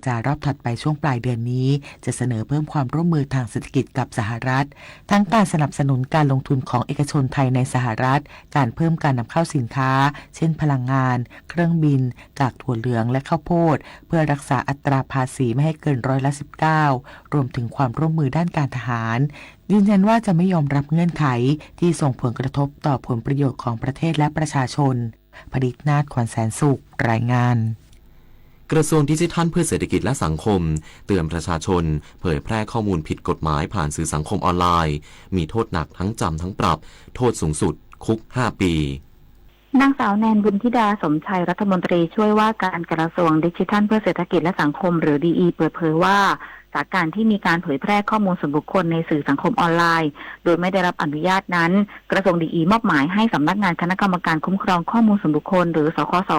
ตรารอบถัดไปช่วงปลายเดือนนี้ จะเสนอเพิ่มความร่วมมือทางเศรษฐกิจกับสหรัฐ ทั้งการสนับสนุนการลงทุนของเอกชนไทยในสหรัฐ การเพิ่มการนำเข้าสินค้า เช่นพลังงาน เครื่องบิน กากถั่วเหลืองและข้าวโพด เพื่อรักษาอัตราภาษีไม่ให้เกินร้อยละสิบเก้า รวมถึงความร่วมมือด้านการทหาร ยืนยันว่าจะไม่ยอมรับเงื่อนไขที่ส่งผลกระทบต่อผลประโยชน์ของประเทศและประชาชน ผลิตนาถ ขวัญแสนสุข รายงาน กระทรวงดิจิทัลเพื่อเศรษฐกิจและสังคม เตือนประชาชน เผยแพร่ข้อมูลผิดกฎหมายผ่านสื่อสังคมออนไลน์ มีโทษหนักทั้งจำทั้งปรับ โทษสูงสุด คุกห้าปี นางสาวแนน บุญธิดา สมชัย รัฐมนตรีช่วยว่าการกระทรวงดิจิทัลเพื่อเศรษฐกิจและสังคม หรือ ดีอี เปิดเผยว่า จากการที่มีการเผยแพร่ข้อมูลส่วนบุคคลในสื่อสังคมออนไลน์ โดยไม่ได้รับอนุญาตนั้น กระทรวงดีอีมอบหมายให้สำนักงานคณะกรรมการคุ้มครองข้อมูลส่วนบุคคล หรือ สคส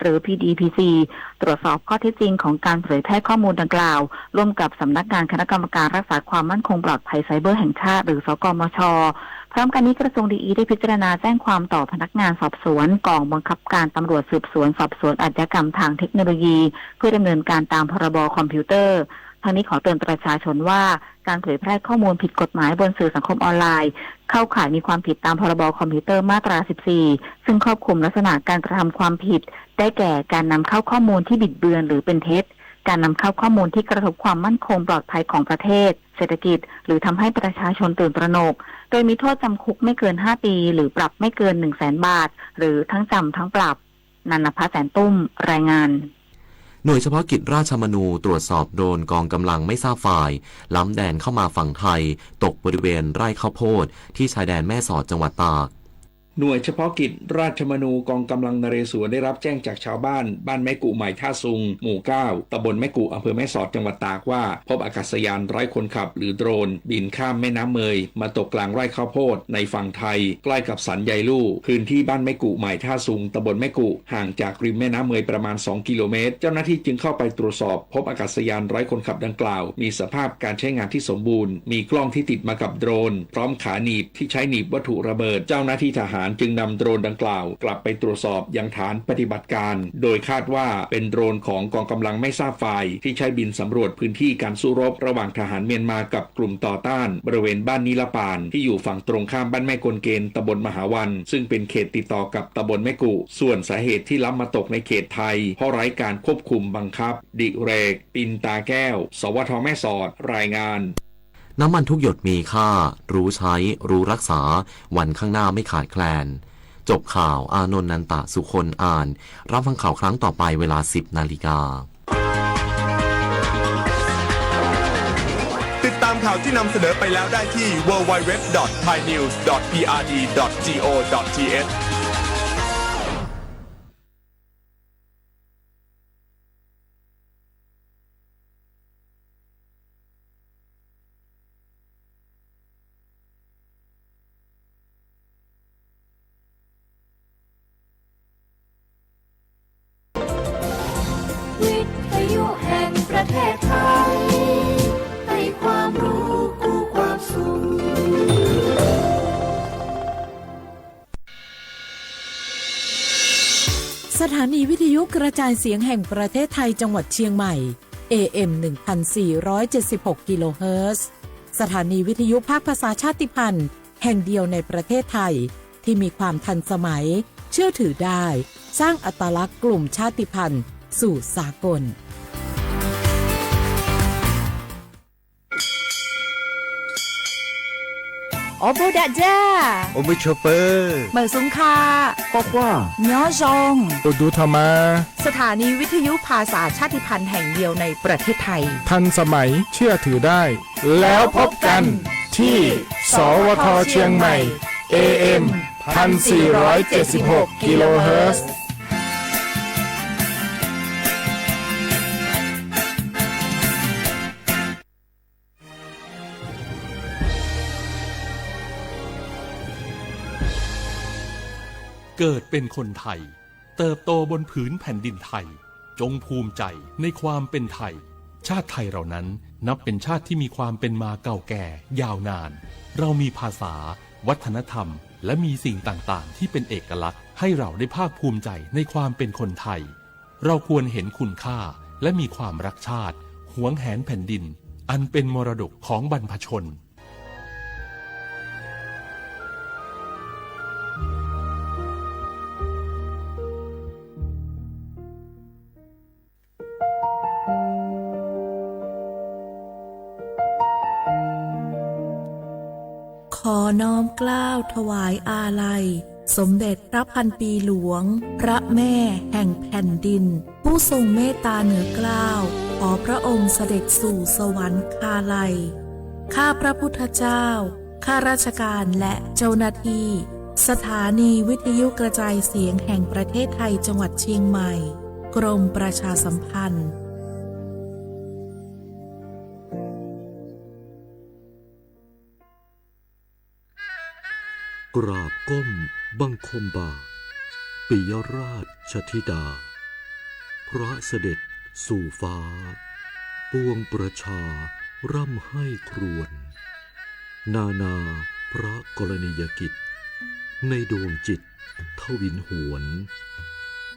หรือ พีดีพีซี ตรวจสอบข้อเท็จจริงของการเผยแพร่ข้อมูลดังกล่าว ร่วมกับสำนักงานคณะกรรมการรักษาความมั่นคงปลอดภัยไซเบอร์แห่งชาติ หรือ สกมช พร้อมกันนี้กระทรวงดีอีได้พิจารณาแจ้งความต่อพนักงานสอบสวนกองบังคับการตำรวจสืบสวนสอบสวนอาชญากรรมทางเทคโนโลยี เพื่อดำเนินการตามพรบคอมพิวเตอร์ ทั้งนี้ขอเตือนประชาชนว่า การเผยแพร่ข้อมูลผิดกฎหมายบนสื่อสังคมออนไลน์ เข้าข่ายมีความผิดตามพรบคอมพิวเตอร์มาตรา สิบสี่ ซึ่งครอบคลุมลักษณะการกระทำความผิด ได้แก่การนำเข้าข้อมูลที่บิดเบือนหรือเป็นเท็จ การนำเข้าข้อมูลที่กระทบความมั่นคงปลอดภัยของประเทศ เศรษฐกิจ หรือทำให้ประชาชนตื่นตระหนก โดยมีโทษจำคุกไม่เกิน ห้า ปี หรือปรับไม่เกิน หนึ่งแสน บาท หรือทั้งจำทั้งปรับ นันนภา แสนตุ้ม รายงาน หน่วยเฉพาะกิจราชมนูตรวจสอบโดรนกองกำลังไม่ทราบฝ่าย ล้ำแดนเข้ามาฝั่งไทย ตกบริเวณไร่ข้าวโพด ที่ชายแดนแม่สอดจังหวัดตาก หน่วยเฉพาะกิจราชมนูกองกำลังนเรศวรได้รับแจ้งจากชาวบ้าน บ้านแม่กุใหม่ท่าซุง หมู่เก้า ตำบลแม่กุ อำเภอแม่สอด จังหวัดตากว่า พบอากาศยานไร้คนขับหรือโดรน บินข้ามแม่น้ำเมย มาตกกลางไร่ข้าวโพดในฝั่งไทย ใกล้กับสันใยลู่ พื้นที่บ้านแม่กุใหม่ท่าซุง ตำบลแม่กุ ห่างจากริมแม่น้ำเมยประมาณ สอง กิโลเมตร เจ้าหน้าที่จึงเข้าไปตรวจสอบ พบอากาศยานไร้คนขับดังกล่าว มีสภาพการใช้งานที่สมบูรณ์ มีกล้องที่ติดมากับโดรน พร้อมขาหนีบที่ใช้หนีบวัตถุระเบิด เจ้าหน้าที่ทหารจึงนำโดรนดังกล่าว กลับไปตรวจสอบยังฐานปฏิบัติการ โดยคาดว่าเป็นโดรนของกองกำลังไม่ทราบฝ่าย ที่ใช้บินสำรวจพื้นที่การสู้รบระหว่างทหารเมียนมากับกลุ่มต่อต้าน บริเวณบ้านนิรปาน ที่อยู่ฝั่งตรงข้ามบ้านแม่กลเกณฑ์ ตำบลมหาวัน ซึ่งเป็นเขตติดต่อกับตำบลแม่กุ ส่วนสาเหตุที่ล้ำมาตกในเขตไทย เพราะไร้การควบคุมบังคับ ดิเรก ปินตาแก้ว สวท แม่สอด รายงาน น้ำมันทุกหยดมีค่า รู้ใช้ รู้รักษา วันข้างหน้าไม่ขาดแคลน จบข่าว อานนท์ นันตะสุคน อ่าน รับฟังข่าวครั้งต่อไปเวลา สิบนาฬิกา ติดตามข่าวที่นำเสนอไปแล้วได้ที่ ดับเบิลยู ดับเบิลยู ดับเบิลยู ดอท ไทยนิวส์ ดอท พีอาร์ดี ดอท จี โอ ดอท ที เอช วิทยุแห่งประเทศไทย ให้ความรู้คู่ความสุข สถานีวิทยุกระจายเสียงแห่งประเทศไทยจังหวัดเชียงใหม่ เอ เอ็ม หนึ่งพันสี่ร้อยเจ็ดสิบหก กิโลเฮิรตซ์ สถานีวิทยุภาคภาษาชาติพันธุ์แห่งเดียวในประเทศไทย ที่มีความทันสมัย เชื่อถือได้ สร้างอัตลักษณ์กลุ่มชาติพันธุ์สู่สากล အိၣ်ဘူးဒးဒၢ, အိၣ်မုာ်ဆိးပၢၤ, မုာ်ဆူၣ်ခါ, ကွၢ်ကွၢ်, ညီယီၣ်, အိၣ်ဒူထီၣ်မး. สถานีวิทยุภาษาชาติพันธุ์แห่งเดียวในประเทศไทย ทันสมัย เชื่อถือได้ แล้วพบกันที่ สวท เชียงใหม่ เอ เอ็ม พันสี่ร้อยเจ็ดสิบหก กิโลเฮิรตซ์ เกิดเป็นคนไทย เติบโตบนผืนแผ่นดินไทย จงภูมิใจในความเป็นไทย ชาติไทยเรานั้นนับเป็นชาติที่มีความเป็นมาเก่าแก่ยาวนาน เรามีภาษา วัฒนธรรม และมีสิ่งต่างๆ ที่เป็นเอกลักษณ์ ให้เราได้ภาคภูมิใจในความเป็นคนไทย เราควรเห็นคุณค่า และมีความรักชาติ หวงแหนแผ่นดิน อันเป็นมรดกของบรรพชน ขอน้อมเกล้าถวายอาลัย สมเด็จพระพันปีหลวง พระแม่แห่งแผ่นดิน ผู้ทรงเมตตาเหนือเกล้า ขอพระองค์เสด็จสู่สวรรคาลัย ข้าพระพุทธเจ้า ข้าราชการและเจ้าหน้าที่ สถานีวิทยุกระจายเสียงแห่งประเทศไทยจังหวัดเชียงใหม่ กรมประชาสัมพันธ์ กราบก้มบังคมบาท ปิยราชธิดา พระเสด็จสู่ฟ้า ปวงประชาร่ำไห้ครวญ นานาพระกรณียกิจ ในดวงจิตทวินหวน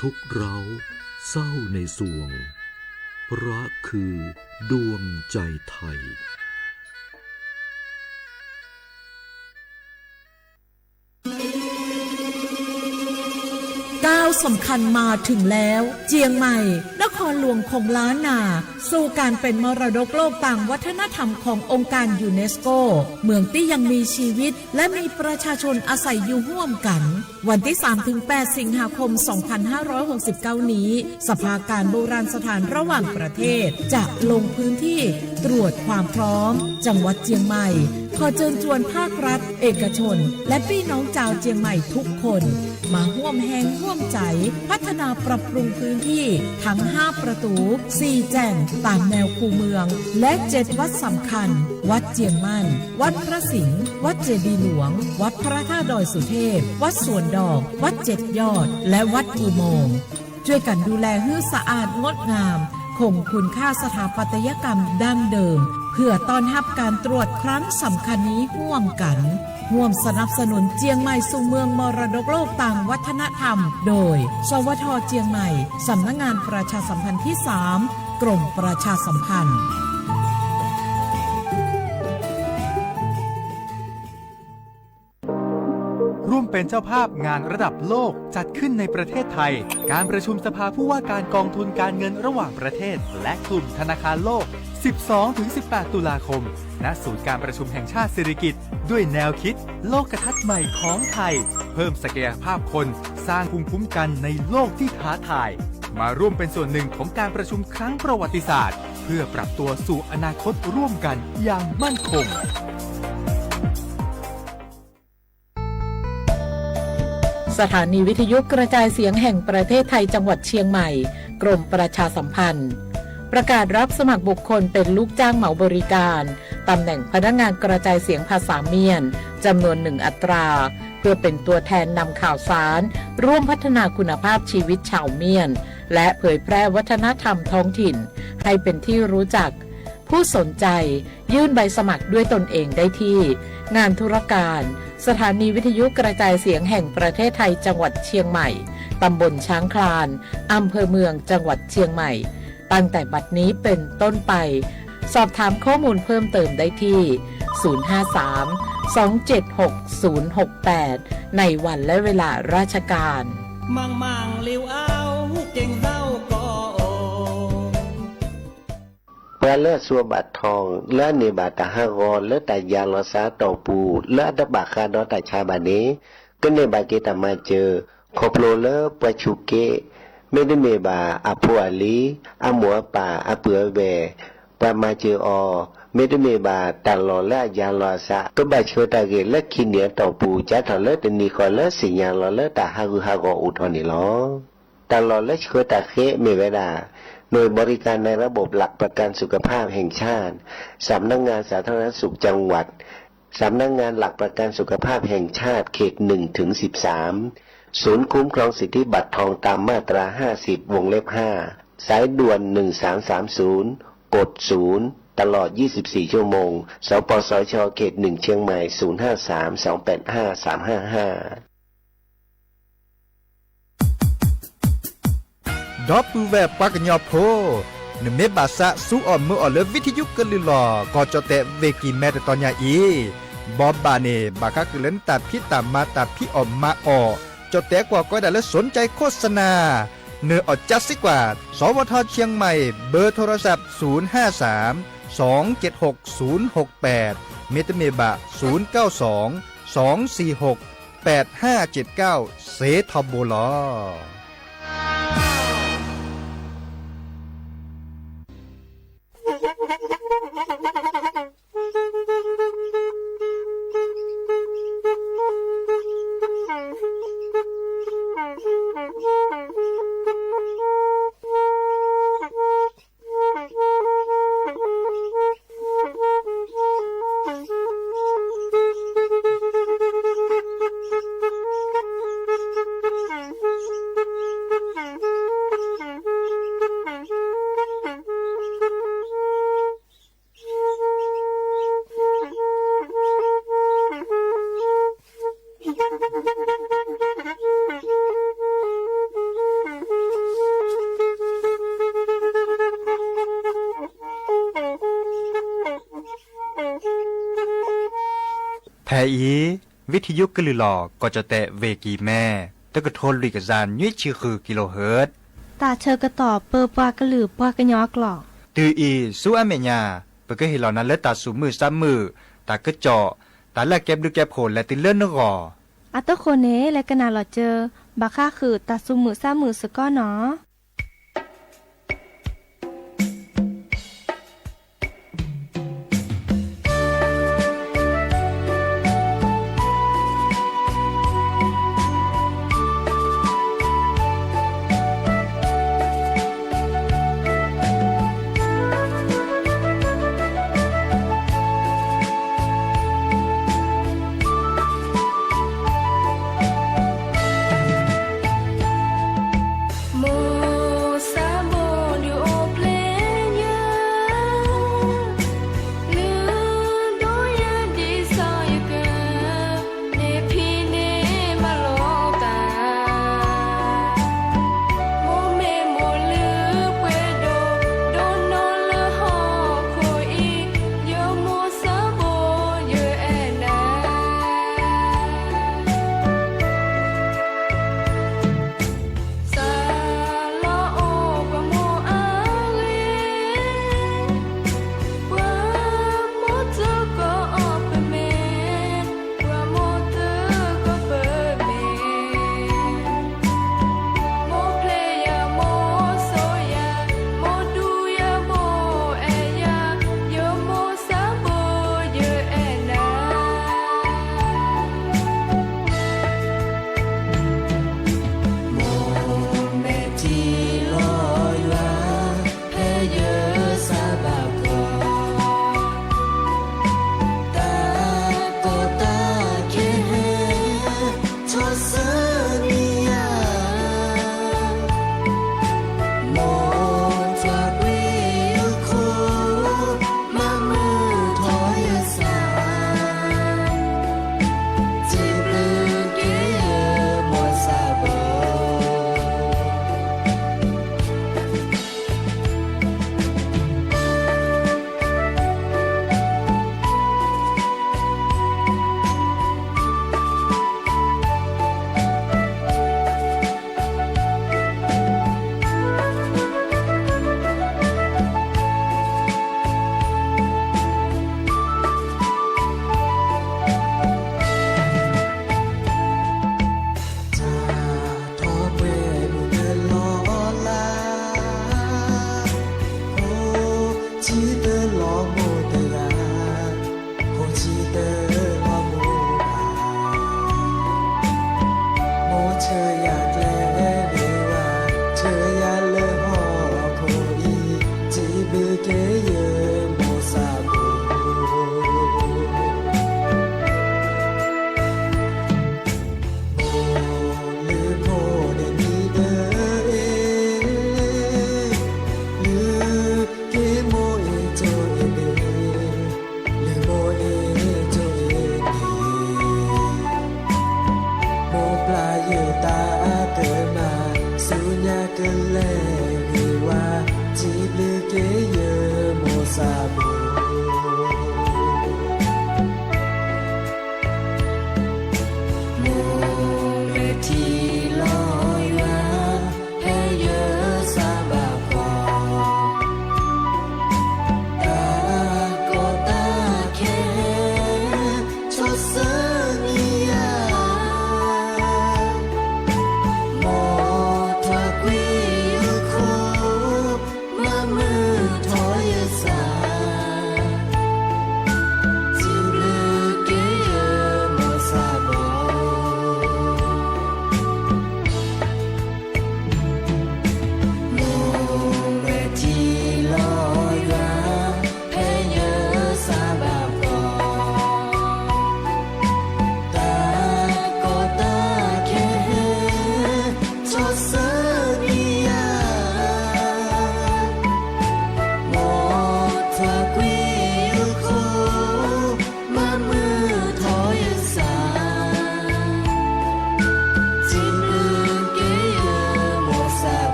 ทุกข์ร้าวเศร้าในสวง พระคือดวงใจไทย ก้าวสำคัญมาถึงแล้ว เจียงใหม่ นครหลวงของล้านนา สู่การเป็นมรดกโลกตามวัฒนธรรมขององค์การยูเนสโก เมืองที่ยังมีชีวิต และมีประชาชนอาศัยอยู่ร่วมกัน วันที่สามถึงแปด สิงหาคม สองพันห้าร้อยหกสิบเก้า นี้ สภาการโบราณสถานระหว่างประเทศ จะลงพื้นที่ตรวจความพร้อม จังหวัดเจียงใหม่ ขอเชิญชวนภาครัฐ เอกชน และพี่น้องชาวเจียงใหม่ทุกคน มาร่วมแฮงร่วมใจ๋ พัฒนาปรับปรุงพื้นที่ทั้งห้าประตู สี่แจ่งตามแนวคูเมือง และเจ็ดวัดสำคัญ วัดเจียงมั่น วัดพระสิงห์ วัดเจดีย์หลวง วัดพระธาตุดอยสุเทพ วัดสวนดอก วัดเจ็ดยอด และวัดอุโมงค์ ช่วยกันดูแลหื้อสะอาดงดงาม คงคุณค่าสถาปัตยกรรมดั้งเดิม เพื่อต้อนรับการตรวจครั้งสำคัญนี้ร่วมกัน ร่วมสนับสนุนเจียงใหม่สู่เมืองมรดกโลกตามวัฒนธรรม โดย สวท เจียงใหม่ สำนักงานประชาสัมพันธ์ที่สาม กรมประชาสัมพันธ์ ร่วมเป็นเจ้าภาพงานระดับโลกจัดขึ้นในประเทศไทย การประชุมสภาผู้ว่าการกองทุนการเงินระหว่างประเทศ และกลุ่มธนาคารโลก สิบสองถึงสิบแปด ตุลาคม ณ ศูนย์การประชุมแห่งชาติสิริกิติ์ ด้วยแนวคิด โลกทัศน์ใหม่ของไทย เพิ่มศักยภาพคน สร้างภูมิคุ้มกันในโลกที่ท้าทาย มาร่วมเป็นส่วนหนึ่งของการประชุมครั้งประวัติศาสตร์ เพื่อปรับตัวสู่อนาคตร่วมกันอย่างมั่นคง สถานีวิทยุกระจายเสียงแห่งประเทศไทยจังหวัดเชียงใหม่ กรมประชาสัมพันธ์ ประกาศรับสมัครบุคคลเป็นลูกจ้างเหมาบริการ ตำแหน่งพนักงานกระจายเสียงภาษาเมียน จำนวนหนึ่งอัตรา เพื่อเป็นตัวแทนนำข่าวสาร ร่วมพัฒนาคุณภาพชีวิตชาวเมียน และเผยแพร่วัฒนธรรมท้องถิ่น ให้เป็นที่รู้จัก ผู้สนใจ ยื่นใบสมัครด้วยตนเองได้ที่ งานธุรการ สถานีวิทยุกระจายเสียงแห่งประเทศไทยจังหวัดเชียงใหม่ ตำบลช้างคลาน อำเภอเมืองจังหวัดเชียงใหม่ ตั้งแต่บัดนี้เป็นต้นไป สอบถามข้อมูลเพิ่มเติมได้ที่ ศูนย์ห้าสาม สองเจ็ดหก ศูนย์หกแปด ในวันและเวลาราชการ မၤမၤလဵဝ်အဝ် က့ၣ်သဝ်ကီး ပှၤလၢအစူးဘၣ်ထီၣ် လၢအန့ၢ်ဘၣ်တၢ်ဟးဂီၤလၢတၢ်ယၤလီၤစးအတီၢ်ပူၤ လၢအတဘၣ်ဃးဒီးတၢ်ဆါဘၣ်န့ၣ် ကန့ၢ်ဘၣ်က့ၤတၢ်မၤစၢၤ ခီဖျိလၢပှၤဆူးက့ မ့တမ့ၢ်ဘၣ်အဖိအလံၤ အမိၢ်အပၢ် အပုၢ်အဝဲၢ် ပှၤမၤစၢၤအီၤ မ့တမ့ၢ်ဘၣ်တၢ်လီၢ်လၢအယၤလီၤအသး ကဘၣ်ဆှၢတၢ်ဂ့ၢ်လၢခံနံၣ်အတီၢ်ပူၤ စးထီၣ်လၢတနံၤဃီလၢသ့ၣ်ညါလီၤလၢတၢ်ဟးဂူာ်ဟးဂီၤအိၣ်ထီၣ်န့ၣ်လီၤ. တၢ်လီၢ်လၢဆှၢတၢ်ဃ့မ့ၢ်ဝဲဒၣ် หน่วยบริการในระบบหลักประกันสุขภาพแห่งชาติ สำนักงานสาธารณสุขจังหวัด สำนักงานหลักประกันสุขภาพแห่งชาติเขตหนึ่งถึงสิบสาม ศูนย์คุ้มครองสิทธิบัตรทองตามมาตราห้าสิบ วงเล็บห้า สายด่วนหนึ่งสามสามศูนย์ กดศูนย์ ตลอดยี่สิบสี่ชั่วโมง สปสช เขตหนึ่ง เชียงใหม่ ศูนย์ห้าสาม สองแปดห้า สามห้าห้า ဒီပုၢ်ဝဲၢ်ပှၤကညီဖိ, နမ့ၢ်ဘၣ်ဆၣ်ဆူအီၣ်မၢအီၣ်လၢ ဝံထယုကလုၢ်လီၢ် ကီၢ်ကၠီၣ်တဲၣ် ဝ့ၢ်ကံၢ်မဲ တတီၤညါအံၤ, ဘီဘၣ်န့ၣ် ဘၣ်ဃးဃုာ်လၢနတၢ်ဖံးတၢ်မၤ တၢ်ဖံးအီၣ်မၤအီၣ်, ကၠီၣ်တဲၣ်ကွၢ်ကီဒၣ်လၢ สนใจโฆษณา နၢၤအီၣ်ကၠါစ့ၢ်ကီး, สวทเชียงใหม่ เบอร์โทรศัพท์ ศูนย์ห้าสาม สองเจ็ดหก ศูนย์หกแปด မ့တမ့ၢ်ဘၣ် ศูนย์เก้าสอง สองสี่หก แปดห้าเจ็ดเก้า စ့ထီဘိလီၤ. ဖဲအံၤ ဝံထယုကလုၢ်လီၢ် ကီၢ်ကၠီၣ်တဲၣ် ဝ့ၢ်ကံၢ်မဲ တကထိလွံၢ်ကယၤနွံဆံဃု kilohertz တၢ်ဆၢကတီၢ်ပၢပှၤကလုာ်ပှၤကညီအကျိာ်. တုၤအံၤဆူအမဲာ်ညါ ပကဟ့ၣ်လီၤနၤလၢတၢ်သူၣ်မုာ်သးမုာ်, တၢ်ကစီၣ်, တၢ်လၢအကဲဘျုးကဲဖှိၣ်လဲၤတုၤလၢနဂီၢ်. အတဃိန့ၣ် လဲၤကနၣ်လီၤစၢၤ ဘၣ်ဃးဃုာ်တၢ်သူၣ်မုာ်သးမုာ်စ့ၢ်ကီးနီၤ.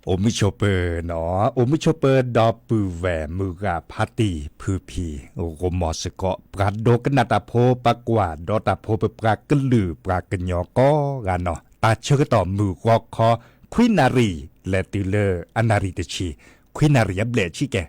အိၣ်မုာ်ဆိးပၢၤနီၤ, အိၣ်မုာ်ဆိးပၢၤ ဒီပုၢ်ဝဲၢ်မုၢ်ဂၤဖါတံၢ်ဖုဖံ ဂီၢ်မီၢ်စ့ၢ်ကီး ပှၤဒိကနၣ်တၢ်ဖိ ပှၤကွၢ်ဒီးတၢ်ဖိ ပပှၤကလုာ်ပှၤကညီကိးဂၤနီၤ, တၢ်ဆၢကတီၢ်မုၢ်ဂီၤခီ ခွံနၣ်ရံၣ် လဲၤတုၤလၢအနၣ်ရံၣ်တဆံ, ခွံနၣ်ရံၣ်အဘျဲၣ်ဆံကဲ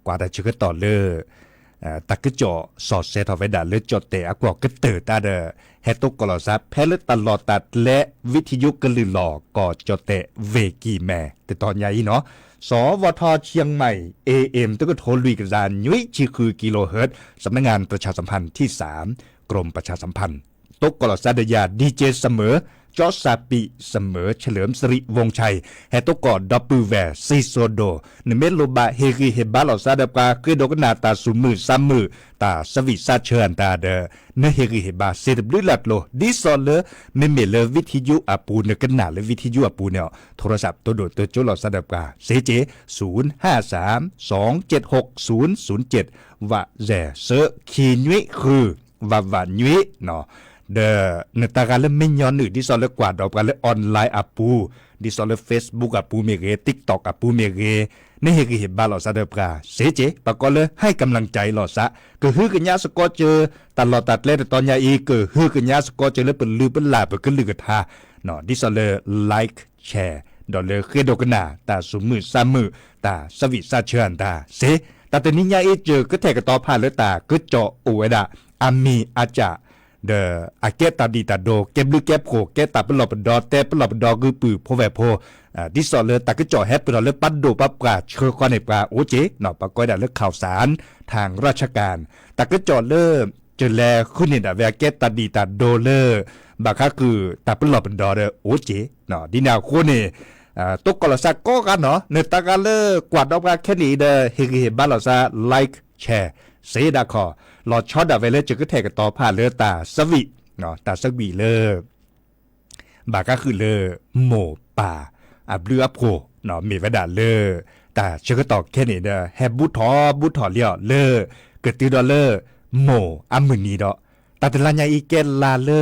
ကွၢ်တၢ်ဆၢကတီၢ်လၢ တၢ်ကစီၣ်စီၤစဲထီၣ်ဝဲဒၣ်လၢကၠီၣ်တဲၣ်အကွီၢ်ကတၢၢ်တၢ်ဒီး ဟဲတိကီၢ်လီၤစး ဖဲလၢတၢ်လီၢ်တၢ်ကျဲ ဝံထယုကလုာ်လီၢ်ကီၢ်ကၠီၣ်တဲၣ် ဝ့ၢ်ကံၢ်မဲ တတီၤညါအံၤနီၤ, สวท.เชียงใหม่ เอเอ็ม တကထိလွံၢ်ကယၤနွံဆံဃု กิโลเฮิรตซ์ สำนักงานประชาสัมพันธ์ที่สาม กรมประชาสัมพันธ์ တိကီၢ်လီၤစးဒီးယၤ DJ စမၢၤ ကၠီစၣ်ပံး စမၢၤ เฉลิมสิริวงศ์ชัย ဟဲတိကီၢ်ဒီပုၢ်ဝဲၢ် စံၣ်စိၤဒိၣ်, နမ့ၢ်လိၣ်ဘၣ်ဟ့ၣ်ဂံၢ်ဟ့ၣ်ဘါလီၤစးဒီးပှၤ ဃ့ဒိကနၣ်တၢ်သူၣ်မုာ်သးမုာ် တၢ်ဆၢဝံၣ်စးဆၢအတၢ်ဒီး နဟ့ၣ်ဂံၢ်ဟ့ၣ်ဘါစ့တဘျုးလၢ်ကျိၤ ဒ်သိးလၢ မ့မ့ၢ်လၢ ဝံထယုအပူၤ နကနၣ်လၢ ဝံထယုအပူၤန့ၣ် โทรศัพท์တိၢ်ဒိၣ်တိၢ်ကၠိလီၤစးဒီးပှၤ စ့က့ ศูนย์ห้าสาม สองเจ็ดหก ศูนย์ศูนย์เจ็ด ဝးယဲၢ် သၢ ခံနွံဃု ဝးဝးနွံနီၤ, ဒီးနတၢ်ဂၤလၢမ့ၢ်ညီနုၢ် ဒ်သိးလၢကွၢ်ဒီးပှၤလၢ online အပူၤ, ဒ်သိးလၢ Facebook အပူၤမ့ၢ်ဂ့ၤ, TikTok အပူၤမ့ၢ်ဂ့ၤ, နဟ့ၣ်ဂံၢ်ဟ့ၣ်ဘါလီၤစးဒီးပှၤ စ့က့ ပှၤကိးလၢ ဟဲကမျၢၢ်ကၠၤအံၤလီၤစး, ကဟုကညးစ့ၢ်ကီးစၢၤ တၢ်လီၢ်တၢ်ကျဲတတီၤညါအံၤ ကဟုကညးစ့ၢ်ကီးစၢၤလၢပလုၢ်ပလၢ်ပကလုၢ်ကထါ, ဒ်သိးလၢ like share ဒီးလၢဃ့ဒိကနၣ် တၢ်သူၣ်မုာ်သးမုာ် တၢ်ဆၢဝံၣ်စးဆၢအတၢ်စ့, တၢ်တနံၤညါအံၤ စၢၤကထဲၣ်ကတီၤဖးလၢတၢ်ကစီၣ်အိၣ်ဝဲဒၣ် အမံၤအကၠၣ် ဒီးအကဲတၢ်ဒံၣ်တၢ်ဒိ ကဲဘျုးကဲဖှိၣ် ကဲတၢ်ပလီၢ်ပဒီ တဲပလီၢ်ပဒီဂုာ်ပုၢ်ဖိဝဲၢ်ဖိ, ဒ်သိးလၢတၢ်ကစီၣ်ဟဲပၢၢ်ထီၣ်လၢပှၤဒိၣ်ပှၤပှၢ်ဆှၢဃီန့ၣ် ပှၤအိၣ်က့ၤနီၤ, ပှၤကိးဝဲဒၣ်လၢ ข่าวสาร ทางราชการ တၢ်ကစီၣ်လၢ စၢၤလဲၤဃုန့ၢ်ဒၣ်ဝဲအကဲတၢ်ဒံၣ်တၢ်ဒိလၢ ဘၣ်ဃးဃုာ်တၢ်ပလီၢ်ပဒီဒီးအိၣ်က့ၤ, ဒ်န့ၣ်အဃိန့ၣ် တိကီၢ်လီၤစးကိးဂၤနီၤ, နတၢ်ဂၤလၢကွၢ်ဒီးပှၤခဲန့ၣ်အံၤဒီး ဟ့ၣ်ဂံၢ်ဟ့ၣ်ဘါလီၤစး like share စ့ဒၣ်ခီ, လီၤဆီဒၣ်ဝဲလၢစၢၤကထဲၣ်ကတီၤဖးလၢတၢ်ဆၢဝံၣ်, တၢ်ဆၢဝံၣ်လၢ ဘၣ်ဃးဃုာ်လၢ မိၢ်ပၢ်အဘျုးအဖှိၣ် မ့ၢ်ဝဲဒၣ်လၢ တၢ်ဆၢကတီၢ်ခဲန့ၣ်ဒီး ဟဲဘူးထီၣ်ဘူးထီၣ်လံအီၤလၢ ကတုၤဒီးလၢ မိၢ်အမုၢ်နံၤဒီး တၢ်တလါညါအံၤကဲလါလၢ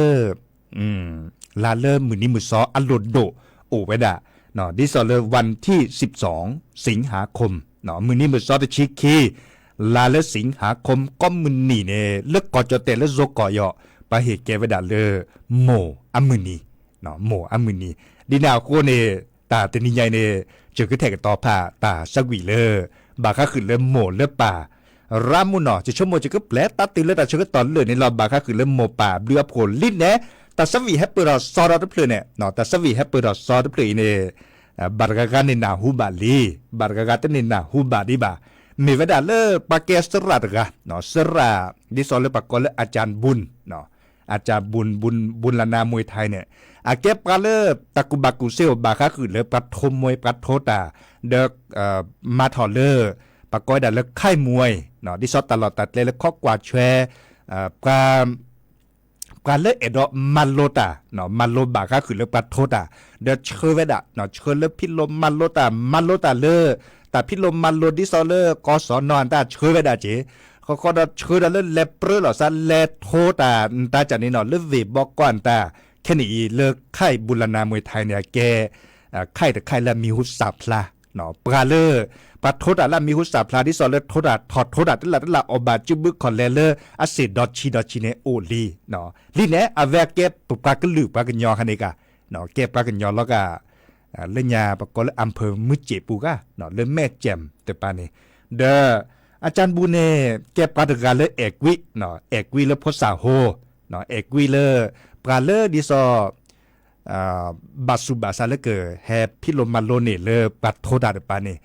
လါလၢမုၢ်နံၤမုၢ်သီအလိၣ်ဒိၣ်အိၣ်ဝဲဒၣ် ဒ်သိးလၢ วันที่สิบสอง สิงหาคม မုၢ်နံၤမုၢ်သီတဆံခံ လါလၢ สิงหาคม ကိးမုၢ်နံၤန့ၣ် လၢကီၢ်ကၠီၣ်တဲၣ်လၢ ဇိုင်ကော်ယီၤ ပှၤဟ့ၣ်ကဲဝဲဒၣ်လၢ မိၢ်အမုၢ်နံၤ, မိၢ်အမုၢ်နံၤ, ဒ်န့ၣ်အဃိန့ၣ် တၢ်တနံၤညါအံၤန့ၣ် စၢၤကထဲၣ်ကတီၤဖးတၢ်ဆၢဝံၣ်လၢ ဘၣ်ဃးဃုာ်လၢမိၢ်လၢပၢ် ရၤမုၢ်နီၤ, ယဆိကမိၣ်ယကပျဲတၢ်တုၤလၢတၢ်ဆၢကတီၢ်လၢာ်န့ၣ်လီၤ. ဘၣ်ဃးဃုာ်လၢမိၢ်ပၢ်အဘျုးအဖှိၣ်လံန့ၣ် တၢ်ဆၢဝံၣ်ဟဲပၢၢ်ထီၣ်စီဒီးတဖျၢၣ်န့ၣ်, တၢ်ဆၢဝံၣ်ဟဲပၢၢ်ထီၣ်စီတဖျၢၣ်အံၤန့ၣ် ဘၣ်တဂၤဂၤန့ၣ်နၢ်ဟူဘၣ်လံ, ဘၣ်တဂၤဂၤတန့ၢ်နၢ်ဟူဘၣ်ဒံးဘၣ်. မ့ၢ်ဝဲဒၣ်လၢပှၤကဲသရၣ်တဂၤ, သရၣ် ဒ်သိးလၢပှၤကိးလၢ อาจารย์บุญ, อาจารย์บุญ บุญ บุญล้านนามวยไทย န့ၣ် အကဲပှၤလၢတၢ်ကူၣ်ဘၣ်ကူၣ်သ့အိၣ်ဘၣ်ဃးဃုာ်လၢပှၤထိးမွဲ ပှၤထိးတၢ်, ဒီး မၤထီၣ်လၢ ပှၤကိးဝဲဒၣ်လၢ ค่ายมวย ဒ်သိးတၢ်လီၢ်တၢ်ကျဲလၢခီကွၢ်ဆွဲ ပှၤ ပှၤလၢအဲၣ်ဒိးမၤလိတၢ်, မၤလိဘၣ်ဃးဃုာ်လၢပှၤထိးတၢ်, ဒီးဆှၢဝဲဒၣ်, ဆှၢလၢဖံးလိမၤလိတၢ်, မၤလိတၢ်လၢ တၢ်ဖံးလိမၤလိဒ်သိးလၢ ကီၢ်စီၣ်နီၤအတၢ်ဆှၢဝဲဒၣ်က့ၤ, ဃီဃီဒီးဆှၢဒီးလၢလဲၤပြၢလိာ်သး လဲၤထိးတၢ် နတၢ်ကၢ်န့ၣ်နီၤ လၢဝ့ၢ်ဘီကီၢ်အတၢ်, ခဲန့ၣ်အံၤလၢ ค่ายบุรณามวยไทย န့ၣ် အကဲ ค่ายတ ค่าย လၢအမံၤဟူစၢ်ဖျါ ပှၤလၢ ပှၤထိးတၢ်လၢအမံၤဟူစၢ်ဖျါ ဒ်သိးလၢထိးတၢ် ထီၣ်ထိးတၢ်တလၢ်တလၢ်အီၣ်ဘၣ်စုဘုခီၣ်လဲၤလၢအစ့ၣ်ဒီးဆံးဒီးဆံးန့ၣ်အိၣ်လံ. လံန့ၣ် အဝဲကဲပှၤကလုာ်ပှၤကညီခါန့ၣ်ကါ, ကဲပှၤကညီလီၤကါ, လၢညါပကိးလၢ อำเภอမူးစ့ၣ် ပူၤဂၤ, လၢမဲၢ်ကၠဲၣ်တပၤန့ၣ်, ဒီး อาจารย์บุญ န့ၣ် ကဲပှၤတဂၤလၢအဲၣ်ကွံ, အဲၣ်ကွံလၢဖိသၣ်ဟိ, အဲၣ်ကွံလၢ ပှၤလၢဒ်သိး ဘၣ်ဆူးဘၣ်ဆါလၢကဟဲဖံးလိမၤလိန့ၣ်လၢပှၤထိးတၢ်တပၤန့ၣ်,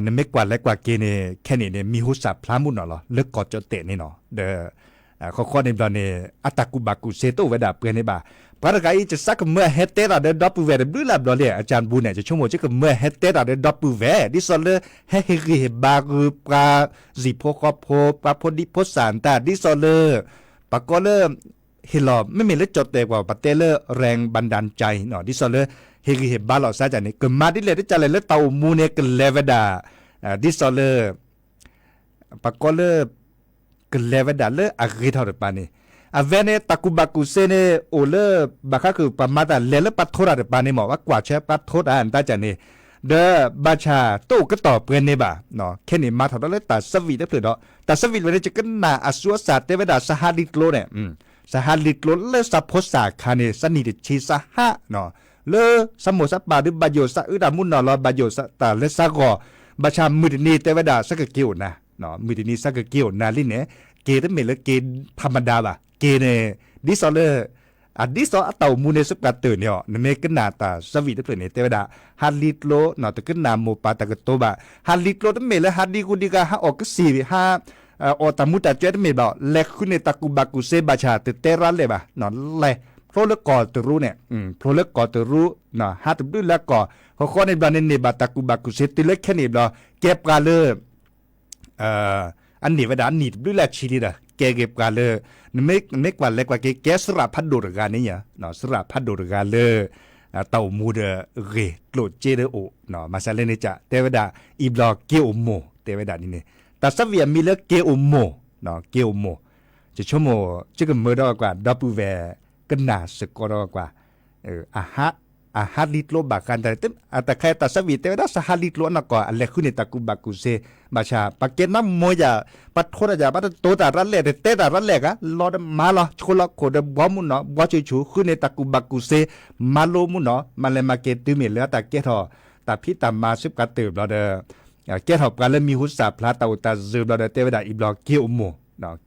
နမ့ၢ်ကွၢ်လဲၤကွၢ်က့ၤန့ၣ် ခဲန့ၣ်န့ၣ် မံၤဟူစၢ်ဖျါမုၢ်နီၤလီၤ လၢကီၢ်ကၠီၣ်တဲၣ်န့ၣ်နီၤ, ဒီး ဃီဃီန့ၣ်ဘျီန့ၣ် အတၢ်ကူၣ်ဘၣ်ကူၣ်သ့တအိၣ်ဝဲဒၣ်ပှဲၤန့ၣ်ဘၣ်. ပှၤတဂၤအံၤ ကစၢ်ကမၢအဟဲတဲတၢ်ဒီးဒီပုၢ်ဝဲၢ်တဘျုးလၢ်ဘျီလံ, อาจารย์บุญ န့ၣ် ယဆိကမိၣ် ကမၢအဟဲတဲတၢ်ဒီးဒီပုၢ်ဝဲၢ် ဒ်သိးလၢ ဟဲဟ့ၣ်ဂံၢ်ဟ့ၣ်ဘါဂုာ်ပှၤ စံၣ်ဖိဃီဖိ ပှၤဖိဒံဖိသၣ်တၢ် ဒ်သိးလၢ ပှၤကိးလၢ ဟ့ၣ်လီၤ မ့မ့ၢ်လၢကၠီၣ်တဲၣ်ပှၤ ပတဲလၢ แรงบันดาลใจ ဒ်သိးလၢ ဟ့ၣ်ဂံၢ်ဟ့ၣ်ဘါလီၤစၢ်န့ၣ် ကမၤဒ်လဲၣ်တကၢ်လဲၣ်လၢတၢ်အိၣ်မူန့ၣ် ကလဲၤဝဲဒၣ် ဒ်သိးလၢ ပှၤကိးလၢ ကလဲၤဝဲဒၣ်လၢအဂ့ၤထီၣ်တပၤန့ၣ်, အဝဲန့ၣ် တၢ်ကူၣ်ဘၣ်ကူၣ်သ့န့ၣ် အိၣ်လၢ ဘၣ်ဃးကပှၤမၤတၢ်လဲၤလၢပှၤထိတၢ်တပၤန့ၣ်မ့ၢ် ပှၤကွၢ်ဆၢပှၤထိတၢ်တၢ်န့ၣ်, ဒီးဘၣ်ဆၣ်တအိၣ်ကတီၢ်ပှဲၤန့ၣ်ဘၣ်. ခဲန့ၣ်မၤထီၣ်ဒီးလၢတၢ်သးဝံၣ်တဖျၢၣ်ဒီး တၢ်သးဝံၣ်တဖျၢၣ်န့ၣ် ယကနၣ်အဆူအစၢ်တဲဝဲဒၣ် စဟါလံကျိန့ၣ်, စဟါလံကျိလၢစးဖိစးခါန့ၣ် စးနံၣ်တဆံစးဟါ လၢစးမိၢ်စးပၢ်ဒုးဘၣ်ယိၣ်စးအုးတၢ်မူနီၢ်လီၤ ဘၣ်ယိၣ်စးတၢ်လၢစးဂီၢ်, ဘၣ်ဆၣ်မုၢ်တနံၤတဲဝဲဒၣ် စးကက့ၤအိၣ်နၤ, မုၢ်တနံၤစးကက့ၤအိၣ်နၤလံန့ၣ် က့ၤတမ့ၢ်လၢက့ၤထးမဒၤဘၣ်, က့ၤန့ၣ် ဒ်သိးလၢ အဒ်သိးအတၢ်အိၣ်မူန့ၣ် စးပှၤတၢၢ်န့ၣ်အီၤ နမ့ၢ်ကနၣ်တၢ်သးဝံၣ်တဖျၢၣ်န့ၣ် တဲဝဲဒၣ် ဟါလံကျိ တကနၣ်မိၢ်ပၢ်တၢ်ကတိၤဘၣ်, ဟါလံကျိတမ့ၢ်လၢဟါဒံကိၢ်ဒံဂၤ ဟါအီၣ်ကစံၣ် ဟါ အီၣ်တၢ်မူတၢ်စဲတမ့ၢ်ဘၣ်, လဲၤဃုန့ၢ်တၢ်ကူၣ်ဘၣ်ကူၣ်သ့ဘၣ်ဆၣ် တတဲရၤလဲၣ်ဘၣ်, လဲၤဖျိလၢကီၢ်တရူးန့ၣ်, ဖျိလၢကီၢ်တရူး, ဟါတဘျုးလၢကီၢ်, ဃီဃီန့ၣ်ဘျီန့ၣ်န့ၢ်ဘၣ်တၢ်ကူၣ်ဘၣ်ကူၣ်သ့ တုၤလၢခဲန့ၣ်ဘျီ ကဲပှၤလၢ အန့ၢ်ဝဲဒၣ်နံၣ်တဘျုးလၢအဆံလံဒီး ကဲက့ၤပှၤလၢ နမ့ၢ်ကွၢ်လဲၤကွၢ်က့ၤ ကဲသရၣ်ဖးဒိၣ်တဂၤန့ၣ်, သရၣ်ဖးဒိၣ်တဂၤလၢ တၢ်အိၣ်မူဒီးဂ့ၤကျိၣ်စ့ဒီးအိၣ်, မၤစၢၤလၢန့ၣ်က တဲဝဲဒၣ် အံၤဘျီက့ၤအိၣ်မိၢ် တဲဝဲဒၣ်ဒ်န့ၣ်, တၢ်သးဝံၣ်အမံၤလၢက့ၤအိၣ်မိၢ်, က့ၤအိၣ်မိၢ်, ယဆိကမိၣ် ယကမၢဒီးကွၢ် ဒီပုၢ်ဝဲၢ် ကနၣ်စ့ၢ်ကီးဒီးကွၢ် အဟါလံကျိဘၣ်ဃး တၢ်ခါတၢ်သးဝံၣ်တဲဝဲဒၣ် စဟါလံကျိအနီၢ်ကီၢ် အလဲၤဃုန့ၢ်တၢ်ကူၣ်ဘၣ်ကူၣ်သ့, ဘၣ်ဆၣ် ပှၤကဲနါမိၢ်ယၤ, ပှၤထိတၢ်ယၤ ပှၤတတိၤတၢ်ရၤလဲၣ် တတဲတၢ်ရၤလဲၣ်ဂၤ လီၤဒီးမၤလီၤ ဆိလီၤခိၣ်ဒီးဘှီမုၢ်နီၢ် ဘှီဆူၣ်ဆူၣ် ဃုန့ၢ်တၢ်ကူၣ်ဘၣ်ကူၣ်သ့, မၤလိမုၢ်နီၢ် မၤလဲၤမၤက့ၤတုၤမ့ၢ်လၢတၢ်ကဲထီၣ် တၢ်ဖံးတၢ်မၤစ့ၢ်ကီးတၢၢ်ဘျီဒီး ကဲထီၣ်ပှၤလၢမံၤဟူသၣ်ဖျါတၢ်အိၣ်တၢ်စၢၤဘျီဒီး တဲဝဲဒၣ်အံၤဘျီက့ၤအိၣ်မိၢ်,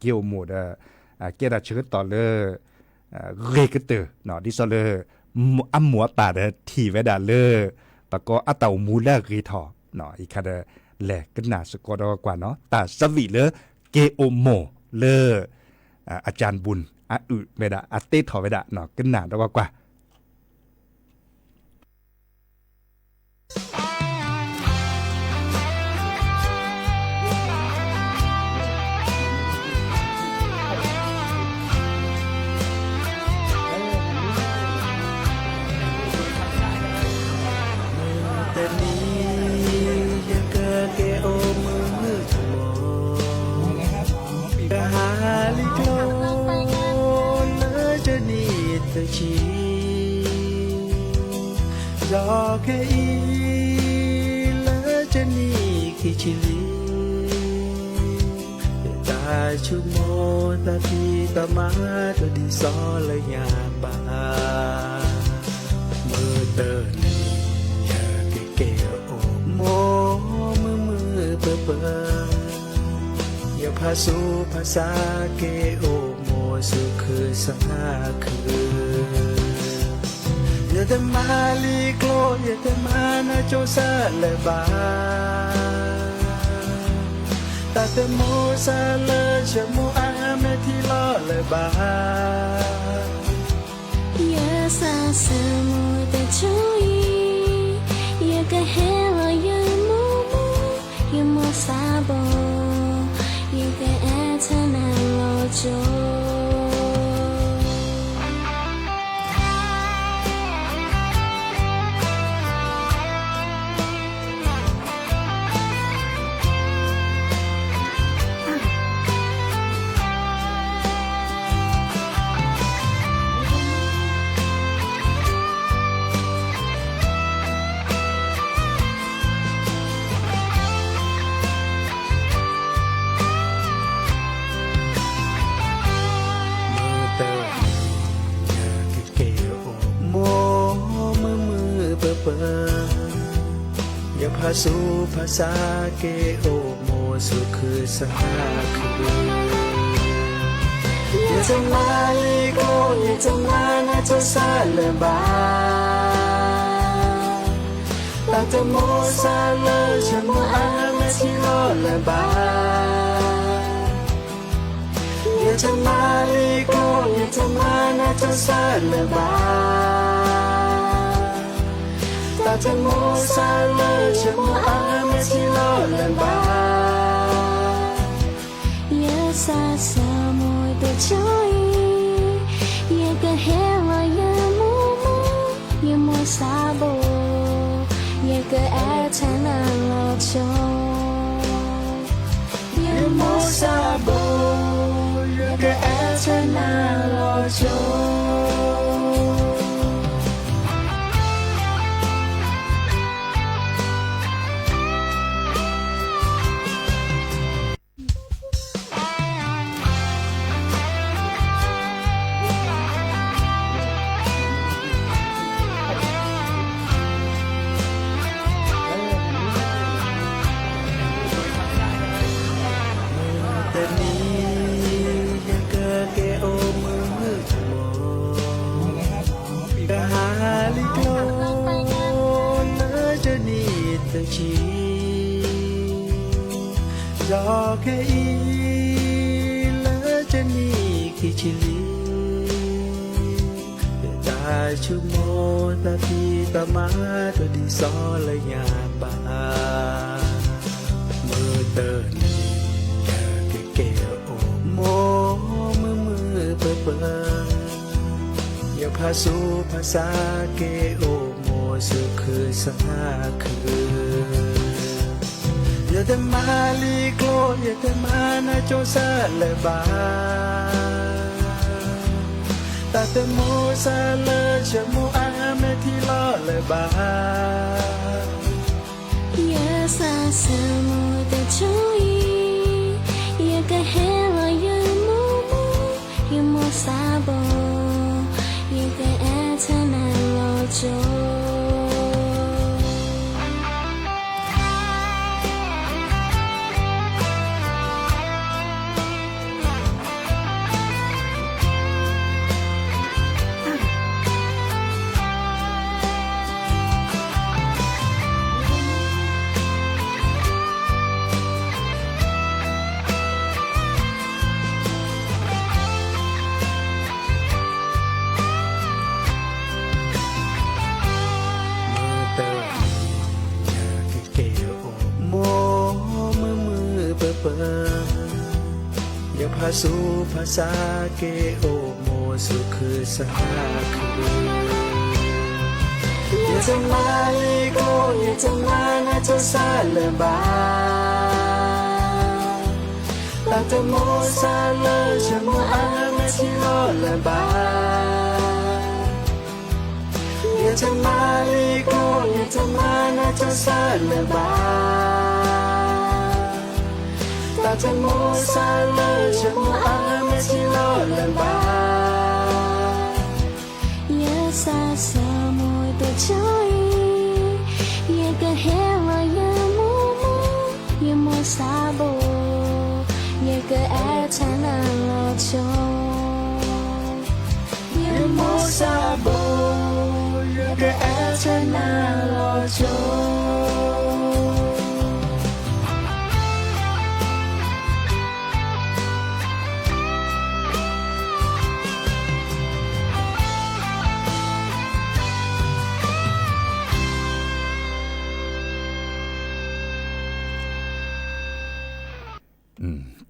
က့ၤအိၣ်မိၢ်ဒီး ကဲတၢ်ဆၢကတီၢ်လၢ ဂ့ၤကတၢၢ် ဒ်သိးလၢ အမိၢ်အပၢ်ဒီးထံၣ်ဝဲဒၣ်လၢ ပကိးအတၢ်အိၣ်မူလၢအဂ့ၤထီၣ်, အံၤခါဒီး လဲၤကနၣ်စ့ၢ်ကီးဒီးကွၢ်နီၤ တၢ်သးဝံၣ်လၢ က့ၤအိၣ်မိၢ်လၢ အကၠၢ်ဘူၣ် အအုၣ်ဝဲဒၣ် အတ့ထီၣ်ဝဲဒၣ် ကနၣ်ဒီးကွၢ် တနံၤ ယကက့ၤအိၣ်မုၢ်မုၢ်တမီၤ ကဟါလံကျိ လၢတနံၣ်တဆံ ဒီးခဲအံၤ လၢတနံၣ်ခံဆံလံ တၢ်ဆိကမိၣ်တၢ်ဖံးတၢ်မၤ တဒ်သိးလၢညါဘၣ် မုၢ်တနံၤ ယကက့ၤအိၣ်မိၢ်မုၢ်မုၢ်ပၢၤပၢၤ ယဖးဆူဖးဆါက့ၤအိၣ်မိၢ်ဆူခုသဟါခု ယတမၤလံကျိ ယတမၤနၢ်ကၠိစၢ်လၢၤဘၣ် တၢ်တမိၢ်စၢ်လၢယမိၢ်အါမဲာ်ထံလီၤလၢၤဘၣ် ယသးစၢ်မိၢ်တကၠိအံၤ ယကဟဲလီၤယမိၢ်မိၢ် ယမိၢ်သးဘိ ယကအဲၣ်ထဲနၤလီၤကၠိ မုၢ်တနံၤ ယကက့ၤအိၣ်မိၢ်မုၢ်မုၢ်ပၢၤပၢၤ ယဖးဆူဖးဆါက့ၤအိၣ်မိၢ်ဆူခုသဟါခု ယတမၤလံကျိ ယတမၤနၢ်ကၠိစၢ်လၢၤဘၣ် တၢ်တမိၢ်စၢ်လၢယမိၢ်အါမဲာ်ထံလီၤလၢၤဘၣ် ယတမၤလံကျိ ယတမၤနၢ်ကၠိစၢ်လၢၤဘၣ် တၢ်တမိၢ်စၢ်လၢယမိၢ်အါမဲာ်ထံလီၤလၢၤဘၣ် ယသးစၢ်မိၢ်တကၠိအံၤ ယကဟဲလီၤယမိၢ်မိၢ် ယမိၢ်သးဘိ ယကအဲၣ်ထဲနၤလီၤကၠိ ယမိၢ်သးဘိ ယကအဲၣ်ထဲနၤ ဆိ တနံၤ ယကကဲအိၣ်မုာ်မုာ်တမီၤ ကဟးလံကျိ လၢယနံၣ်တဆံ ဒီးခဲအံၤ လၢယနံၣ်ခံဆံလံ ယတၢ်ဆိကမိၣ် တၢ်ဖံးတၢ်မၤ တဒ်သိးလၢညါဘၣ် မုၢ်တနံၤ ယကကဲအိၣ်မိၢ်မုာ်မုာ်ပၢၤပၢၤ ယဖးဆူဖးဆါကဲအိၣ်မိၢ်ဆူခုဆါခု ယတမၤလံကျိ ယတမၤနၢ်ကၠိစၢ်လၢၤဘၣ် တၢ်တမိၢ်စၢ်လၢ ယမိၢ်အါမဲာ်ထံလီၤလၢၤဘၣ် ယသးစၢ်မိၢ်တဆိအံၤ ယကဟဲလီၤယမိၢ်မိၢ် ယမိၢ်စၢ်ဘိ ယကအဲၣ်ထၢနၤလီၤကၠိ မုၢ်တနံၤ ယကကဲအိၣ်မိၢ် မုာ်မုာ်ပၢၤပၢၤ ယဖးဆူဖးဆါကဲအိၣ်မိၢ်ဆူခုဆါခု ယတမၤလံကျိ ယတမၤနၢ်ကၠိစၢ်လၢၤဘၣ် တၢ်တမိၢ်စၢ်လၢ ယမိၢ်အါမဲာ်ထံလီၤလၢၤဘၣ် ယတမၤလံကျိ ယတမၤနၢ်ကၠိစၢ်လၢၤဘၣ် တၢ်တမိၢ်စၢ်လၢ ယမိၢ်အါမဲာ်ထံလီၤလၢၤဘၣ် ယသးစၢ်မိၢ်တဆိအံၤ ယကဟဲလီၤယမိၢ်မိၢ် ယမိၢ်စၢ်ဘိ ယကအဲၣ်ထၢနၤလီၤကၠိ ယမိၢ်စၢ်ဘိ ယကအဲၣ်ထၢနၤလီၤကၠိ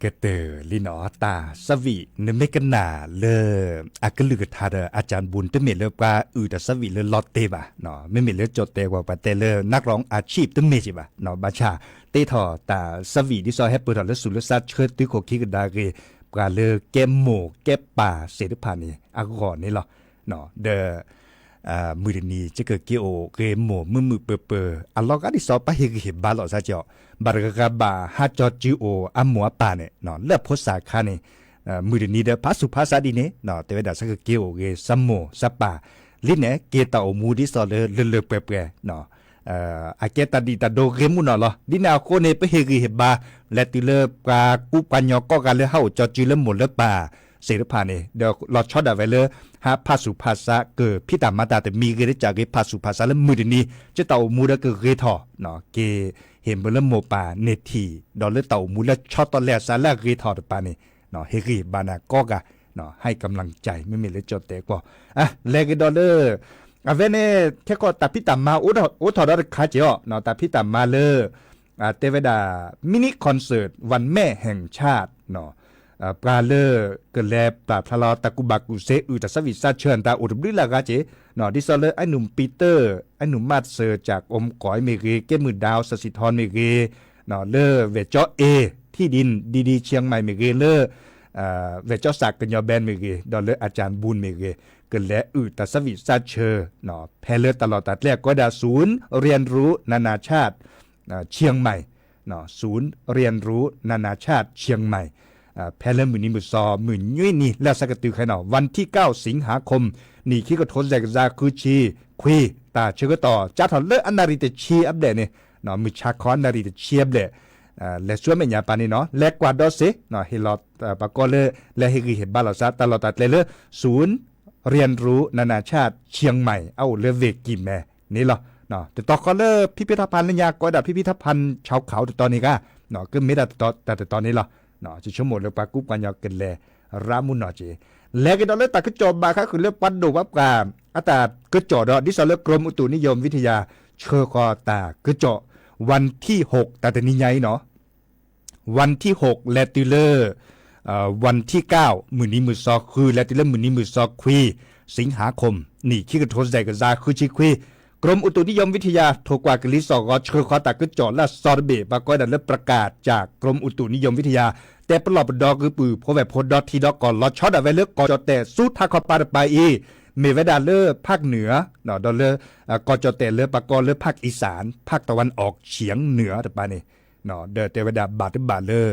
ကတၢၢ်လံနီၤ တၢ်သးဝံၣ် နမ့ၢ်ကနၣ်လၢ အကလုၢ်ကထါဒီး အကၠၣ်ဘူၣ် တမ့ၢ်လၢပှၤအုၣ်တၢ်သးဝံၣ်လၢလီၤတဲာ်ဘၣ်, မ့မ့ၢ်လၢကၠီၣ်တဲာ်ကွၢ် ပှၤတဲလၢ นักร้องอาชีพ တမ့ၢ်က့ၤဘၣ်, ဘၣ်ဆၣ် တ့ထီၣ်တၢ်သးဝံၣ်ဒ်သိးဟဲပၢၢ်ထီၣ်လၢသူၣ်လၢသးဆၢ တုၤခိၣ်ခံကဒါက့ၤ ပှၤလၢကဲမိၢ်ကဲပၢ်သ့ၣ်တဖၣ်န့ၣ် အဂီၢ်န့ၣ်လီၤ. ဒီး မုၢ်တနံၤ ယကက့ၤအိၣ်ဂ့ၤမိၢ်မုာ်မုာ်ပၢၤပၢၤ အလီၤဂာ်ဒ်သိး ပဟ့ၣ်ဂံၢ်ဟ့ၣ်ဘါလိာ်သးကီး, ဘၣ်တဂၤဂၤဘၣ် ဟးကၠီၤစုအီၤအမိၢ်အပၢ်န့ၣ် လၢဖိသၣ်ခါန့ၣ် မုၢ်တနံၤဒီး ဖးဆူၣ်ဖးဆါဒ်န့ၣ် တဲဝဲဒၣ် ဆၢကက့ၤအိၣ်ဂ့ၤ သးမိၢ်သးပၢ် လံန့ၣ် က့ၤတၢ်အိၣ်မူဒ်သိးလၢလၢလၢပှဲၤပှဲၤ အကဲတၢ်ဒံးတၢ်ဒိဂ့ၤမုၢ်နီၢ်လီၤ. ဒ်န့ၣ်အဃိန့ၣ် ပဟ့ၣ်ဂံၢ်ဟ့ၣ်ဘါ လဲၤတုၤလၢပှၤကူပှၤညီကိးဂၤလၢဟးအိၣ်ကၠီၤစုလၢမိၢ်လၢပၢ်သ့ၣ်တဖၣ်န့ၣ် ဒီးလီၤဆီဒၣ်ဝဲလၢ ဟးဖးဆူၣ်ဖးဆါ ကဖံးတၢ်မၤတၢ်တမံၤဂ့ၤ တကးဂ့ၤဖးဆူၣ်ဖးဆါလၢမုၢ်တနံၤ က့ၤတၢ်အိၣ်မူဒီးကဂ့ၤထီၣ် က့ၤဟ့ၣ်မုာ်လၢမိၢ်ပၢ်န့ၢ်ထံၣ် ဒီးလၢတၢ်အိၣ်မူလၢဆီတလဲအသးလၢအဂ့ၤထီၣ်တပၤန့ၣ် ဟ့ၣ်ဂံၢ်ဟ့ၣ်ဘါနၤကိးဂၤ ให้กำลังใจ မ့မ့ၢ်လၢကၠီၣ်တဲာ်ကွီၢ် လဲၤကဒီးလၢ အဝဲန့ၣ် ထဲကီၢ်တၢ်ဖံးတၢ်မၤအိၣ်ထီၣ်ဒီးတခါက့ၤအီၤ တၢ်ဖံးတၢ်မၤလၢ တဲဝဲဒၣ် mini concert วันแม่แห่งชาติ ပှၤလၢကလဲၤပာ်ဖျါလီၤ တၢ်ကူၣ်ဘၣ်ကူၣ်သ့ အုၣ်တၢ်သးဝံၣ်သးဆၢ တၢ်အိၣ်တဘျုးလၢအဂၤက့ၤ ဒ်သိးလၢ အနုၢ်ပံတၢၢ် အနုၢ်မးစၢၤ จากอมก๋อย မ့ၢ်ဂ့ၤ ကဲမုၢ်ဒၢ สศิธร မ့ၢ်ဂ့ၤ လၢ แหว่นจ้อเอ ที่ดินดีๆ เชียงใหม่ မ့ၢ်ဂ့ၤ လၢ ဝဲၢ်ကၠီၣ်စးကညီဘဲမ့ၢ်ဂ့ၤ ဒီးလၢအကၠၣ်ဘူၣ်မ့ၢ်ဂ့ၤ ကလဲၤအုၣ်တၢ်ဆၢဝံၣ်စၢ်ဆၢ ဖဲလၢတၢ်လီၢ်တၢ်ကျဲအကိးဝဲဒၣ် ศูนย์เรียนรู้นานาชาติเชียงใหม่ ศูนย์เรียนรู้นานาชาติเชียงใหม่ ဖဲလၢမုၢ်နံၤမုၢ်စီၤ မုၢ်နွံနံၤလၢအဆၢကတုၤခဲအံၤနီၤ วันที่เก้าสิงหาคม နံၣ်ခံကထိတကယၤဃုဆံခွံ တၢ်ဆၢကတီၢ် ကၠါထီၣ်လၢအနၣ်ရံၣ်တဆံအဘျဲၣ်န့ၣ် မုၢ်ဆါခီအနၣ်ရံၣ်တဆံအဘျဲၣ် လဲၤဆူမဲာ်ညါပၢ်န့ၣ်နီၤ လဲၤကွၢ်ဒီးစ့ၢ် ဟ့ၣ်လီၤ ပှၤကိးလၢ လဲၤဟ့ၣ်ဂံၢ်ဟ့ၣ်ဘါလိာ်သး တၢ်လီၢ်တၢ်ကျဲလၢ ศูนย์เรียนรู้นานาชาติเชียงใหม่ အအိၣ်လၢဝ့ၢ်ကံၢ်မဲန့ၣ်လီၤ. တတီၤဃီလၢ พิพิธภัณฑ์ လၢညါကိးဝဲဒၣ် พิพิธภัณฑ์ชาวเขา တတီၤန့ၣ်ဂ့ၤ ကမ့ၢ်ဒၣ်တၢ်တတီၤန့ၣ်လီၤ. ယဆိကမိၣ်လၢပှၤကူပှၤကညီကလဲၤရၤမုၢ်နီၢ်က့ၤ လဲၤကဒီးလၢတၢ်ကစီၣ်ဘၣ်ဃးဃုာ်လၢပှၤဒိၣ်ပှၤပှၢ် အတၢ်ကစီၣ်ဒီး ဒ်သိးလၢ กรมอุตุนิยมวิทยา ဆှၢဃီၤတၢ်ကစီၣ် วันที่หก တၢ်တနံၤညါအံၤနီၤ วันที่หก လဲၤတုၤလၢ วันที่เก้า မုၢ်နံၤမုၢ်စီၤဃု လဲၤတုၤလၢမုၢ်နံၤမုၢ်စီၤခွံ สิงหาคม နံၣ်ခံကထိတကယၤဃုဆံခွံ กรมอุตุนิยมวิทยา ထိၣ်ကွၢ်ကလံၤစိးဂီၤ ဆှၢဃီၤတၢ်ကစီၣ်လၢအစီတဘ့ၣ် ပှၤကိးဝဲဒၣ်လၢ ประกาศจากกรมอุตุนิยมวิทยา တဲပလီၢ်ပဒီကုပုၢ်ဖိဝဲၢ်ဖိဒီထံဒီကီၢ် လီၤဆီဒၣ်ဝဲလၢကီၢ်ကၠီၣ်တဲၣ်ဆူထးခီပၤတပၤအံၤ မ့ၢ်ဝဲဒၣ်လၢ ภาคเหนือ ဒီးလၢ ကီၢ်ကၠီၣ်တဲၣ်လၢပှၤကိးလၢ ภาคอีสาน ภาคตะวันออกเฉียงเหนือ တပၤန့ၣ် ဒီးတဲဝဲဒၣ်ဘၣ်တဘၣ်လၢ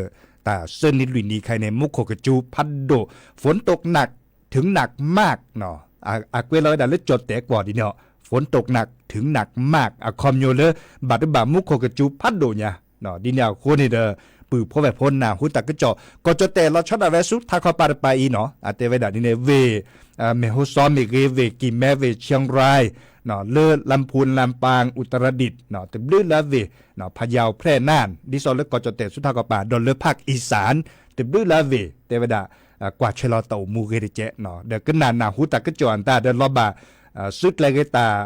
တၢ်သၢနံၣ်လွံၢ်နံၣ်ခဲအံၤန့ၣ် မူခိၣ်ကစူၤဖးဒိၣ် ฝนตกหนักถึงหนักมาก အကွဲးလီၤဝဲဒၣ်လၢကၠီၣ်တဲၣ်ကွီၢ်ဒ်န့ၣ် ฝนตกหนักถึงหนักมาก အခီပညီလၢ ဘၣ်တဘၣ်မူခိၣ်ကစူၤဖးဒိၣ်ညါ ဒ်န့ၣ်အဃိန့ၣ်ဒီး ပုၢ်ဖိဝဲၢ်ဖိနၢ်ဟူတၢ်ကစီၣ် ကီၢ်ကၠီၣ်တဲၣ်လီၤဆီဒၣ်ဝဲဆူထးခီပၤတပၤအံၤနီၤ အတဲဝဲဒၣ်ဒ်န့ၣ် ဝ့ၢ် မဲၢ်ဟိစီမ့ၢ်ဂ့ၤ ဝ့ၢ်ကံၢ်မဲ ဝ့ၢ်เชียงราย လၢ ลำพูน ลำปาง อุตรดิตถ์ တဘျုးလၢအဝ့ၢ် พะเยา แพร่ น่าน ဒ်သိးလၢကီၢ်ကၠီၣ်တဲၣ်ဆူထးခီပၤ ဒီးလၢ ภาคอีสาน တဘျုးလၢအဝ့ၢ် တဲဝဲဒၣ် ကွၢ်ထွဲလီၤတၢ်အိၣ်မူဂ့ၤတကဲး ဒီးကနၣ်နၢ်ဟူတၢ်ကစီၣ်အတၢ်ဒီးလီၤဘၣ် စုကျဲၤဂ့ၤတၢ်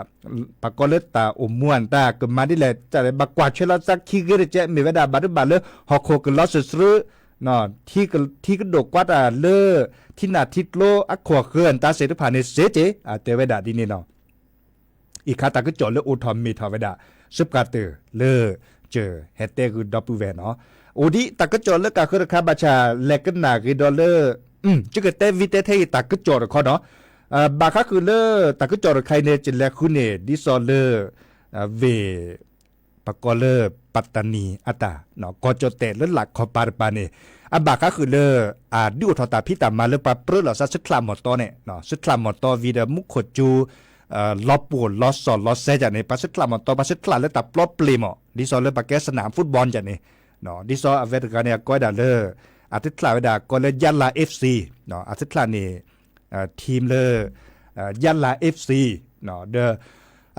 ပှၤကိးလၢတၢ်အိၣ်မူအတၢ်ကမၤဒ်လဲၣ် ဘၣ်ကွၢ်ထွဲလီၤသးခံဂ့ၤတကဲး မ့ၢ်ဝဲဒၣ်ဘၣ်တဘၣ်လၢ ဟီၣ်ခိၣ်ကလီၤစၢၤစၢၤ ထံကဒိၣ်ကွၢ်တၢ်လၢ ထံနၢ်ထံကျိအခိၣ်အဃၢၤအတၢ်သ့ၣ်တဖၣ်န့ၣ်စ့ၢ်ကီး အတဲဝဲဒၣ်ဒ်န့ၣ်လီၤ. အံၤခါတၢ်ကစီၣ်လၢအိၣ်ထီၣ်မ့ၢ်ထီၣ်ဝဲဒၣ် စပှၤတၢၢ်လၢ ကၠၢ်ဟဲတဲဂုာ်ဒီပုၢ်ဝဲၢ်နီၤ အိၣ်ဒ်တၢ်ကစီၣ်လၢကးဃၢတခါ ဘၣ်ဆၣ်လဲၤကနၣ်ဂ့ၤဒီးလၢ ယကတဲဝံတဲထဲအံၤတၢ်ကစီၣ်တခီနီၤ ဘၣ်ဃးဃုာ်လၢတၢ်ကစီၣ်တခါအံၤန့ၣ် ကလဲၤဃုန့ၣ် ဒ်သိးလၢ ဝ့ၢ် ပှၤကိးလၢ ပၣ်တနံၣ် အတၢ် ကီၢ်ကၠီၣ်တဲၣ်လၢလၢ်ခီပၤတပၤန့ၣ် အဘၣ်ဃးဃုာ်လၢ အဒုးအိၣ်ထီၣ်တၢ်ဖံးတၢ်မၤလၢပှၤပြၢလိာ်သးဆှၢချးမီၢ်တီန့ၣ် ဆှၢချးမီၢ်တီဝံၤဒီးမူခိၣ်ကၠူ လီၤပှီၢ်လီၤစီၣ်လီၤစဲကၢ်န့ၣ် ပှၤဆှၢချးမီၢ်တီ ပှၤဆှၢချးလၢတၢ်ပျီပျ့ၤမီၢ် ဒ်သိးလၢပှၤကဲစနၣ် football ကၢ်န့ၣ် ဒ်သိးအဝဲတဂၤန့ၣ် အကိးဝဲဒၣ်လၢ အတချးဝဲဒၣ်ကိးလၢ ယၣ်လၣ် FC အတချးန့ၣ် team လၢ ယၣ်လၣ် FC ဒီး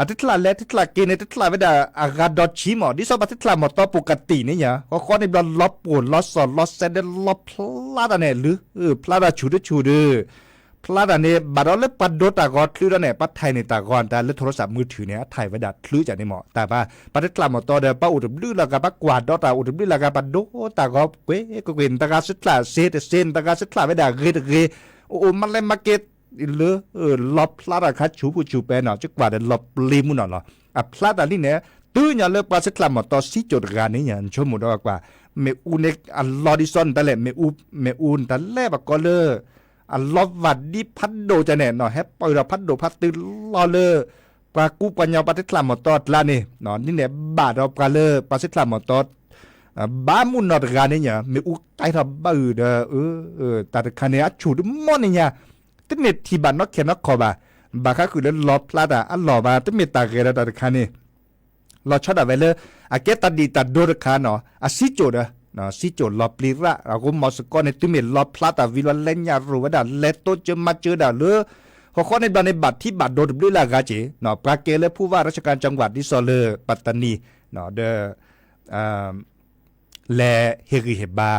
အတချးလဲၤတချးက့ၤန့ၣ် တချးဝဲဒၣ်အဂၤဒီးဆံမီၢ် ဒ်သိးပှၤဆှၢချးမီၢ်တီပကတံၢ်န့ၣ်ညါ ဃီဃီန့ၣ်ဘျီလီၤပှီၢ်လီၤစီၣ်လီၤစဲဒီးလီၤဖျါတၢ်န့ၣ် လၢ ဖျါတၢ်ဆူၣ်တဆူၣ်ဒီး ဖျါတၢ်န့ၣ် ဘၣ်ဒီးလၢပှၤဒိတၢ်ဂီၤချုးဒီးန့ၣ် ပှၤထဲးန့ၢ်တၢ်ဂီၤတၢ်လၢ โทรศัพท์มือถือ န့ၣ် အထဲးဝဲဒၣ်ချုးကၢ်န့ၣ်မီၢ် တၢ်ပှၤ ပှၤတချးမီၢ်တီဒီး ပှၤအိၣ်တဘျုးလၢ်ဂၤ ပှၤကွၢ်ဒီးတၢ်အိၣ်တဘျုးလၢ်ဂၤ ပှၤဒိတၢ်ဂီၤကွ့ၢ်ကွ့ၢ်ကွ့ၢ် နတဂၤဆှၢချးစ့တစ့ နတဂၤဆှၢချးဝဲဒၣ်ဂ့ၤတဂ့ၤ အိၣ်အိၣ်မးလဲၤမးက့ၤ လၢ လီၤဖျါတၢ်ခါဆူၣ်ပူၤဆူၣ်ပဲနီၤ ကကွၢ်ဒီးလီၤပျံၤမုၢ်နီၤလီၤ အဖျါတၢ်လံန့ၣ် တုၤညါလၢပှၤဆှၢချးမီၢ်တီဆံးကိာ်တဂၤန့ၣ်ညါ နဆိကမိၣ်ဒီးကွၢ် မ့ၣ်အူန့ၣ် အလီၤဒ်သိးနတၢ်လဲၣ် မ့ၣ်အူ မ့ၣ်အူနတၢ်လဲၣ် ပှၤကိးလၢ အလီၤဘၣ်ဒ်ဖးဒိၣ်ကၢ်န့ၣ်နီၤ ဟဲပာ်ဒီးဖးဒိၣ်ဖးသးလီၤလၢ ပှၤကူပှၤကညီပှၤဆှၢချးမီၢ်တီအကျါန့ၣ် ဒ်န့ၣ်ဘၣ်ဒီးပှၤလၢပှၤဆှၢချးမီၢ်တီ ဘၣ်မုၢ်နီၢ်တဂၤန့ၣ်ညါ မ့ၣ်အူကဲထီၣ်ဘၣ်အုၣ်ဒီး တၢ်တခါန့ၣ် အဆူၣ်တမီၢ်န့ၣ်ညါ တမ့ၢ်ထံၣ်ဘၣ်နီၢ်ခဲနီၢ်ခီဘၣ် ဘၣ်ဃးဃုာ်လၢလီၤဖျါတၢ်အလီၢ်ဘၣ် တမ့ၢ်တၢ်ဂဲၤဒီးတၢ်တခါန့ၣ် လီၤဆီဒၣ်ဝဲလၢ အကဲတၢ်ဒံၣ်တၢ်ဒိတခါနီၤ အစံးကိာ်ဒီး စံးကိာ်လီၤပျံၤရၣ် အဃိမီၤစ့ၢ်ကီးန့ၣ် တုၤမ့ၢ်လီၤဖျါတၢ်ဝံၤလီၤ လဲၤညၣ်ရိၣ်ဝဲဒၣ် လဲၤတိစၢၤမၤစၢၤဒၣ်လၢ ဃီဃီန့ၣ်ဘျီန့ၣ် ဘၣ်ထံးဘၣ်ဒိတဘျုးလၢ်ဂၤက့ၤ ပှၤကဲလၢ ผู้ว่าราชการจังหวัด ဒ်သိးလၢ ပၣ်တနံၣ် ဒီး လဲၤဟ့ၣ်ဂံၢ်ဟ့ၣ်ဘါ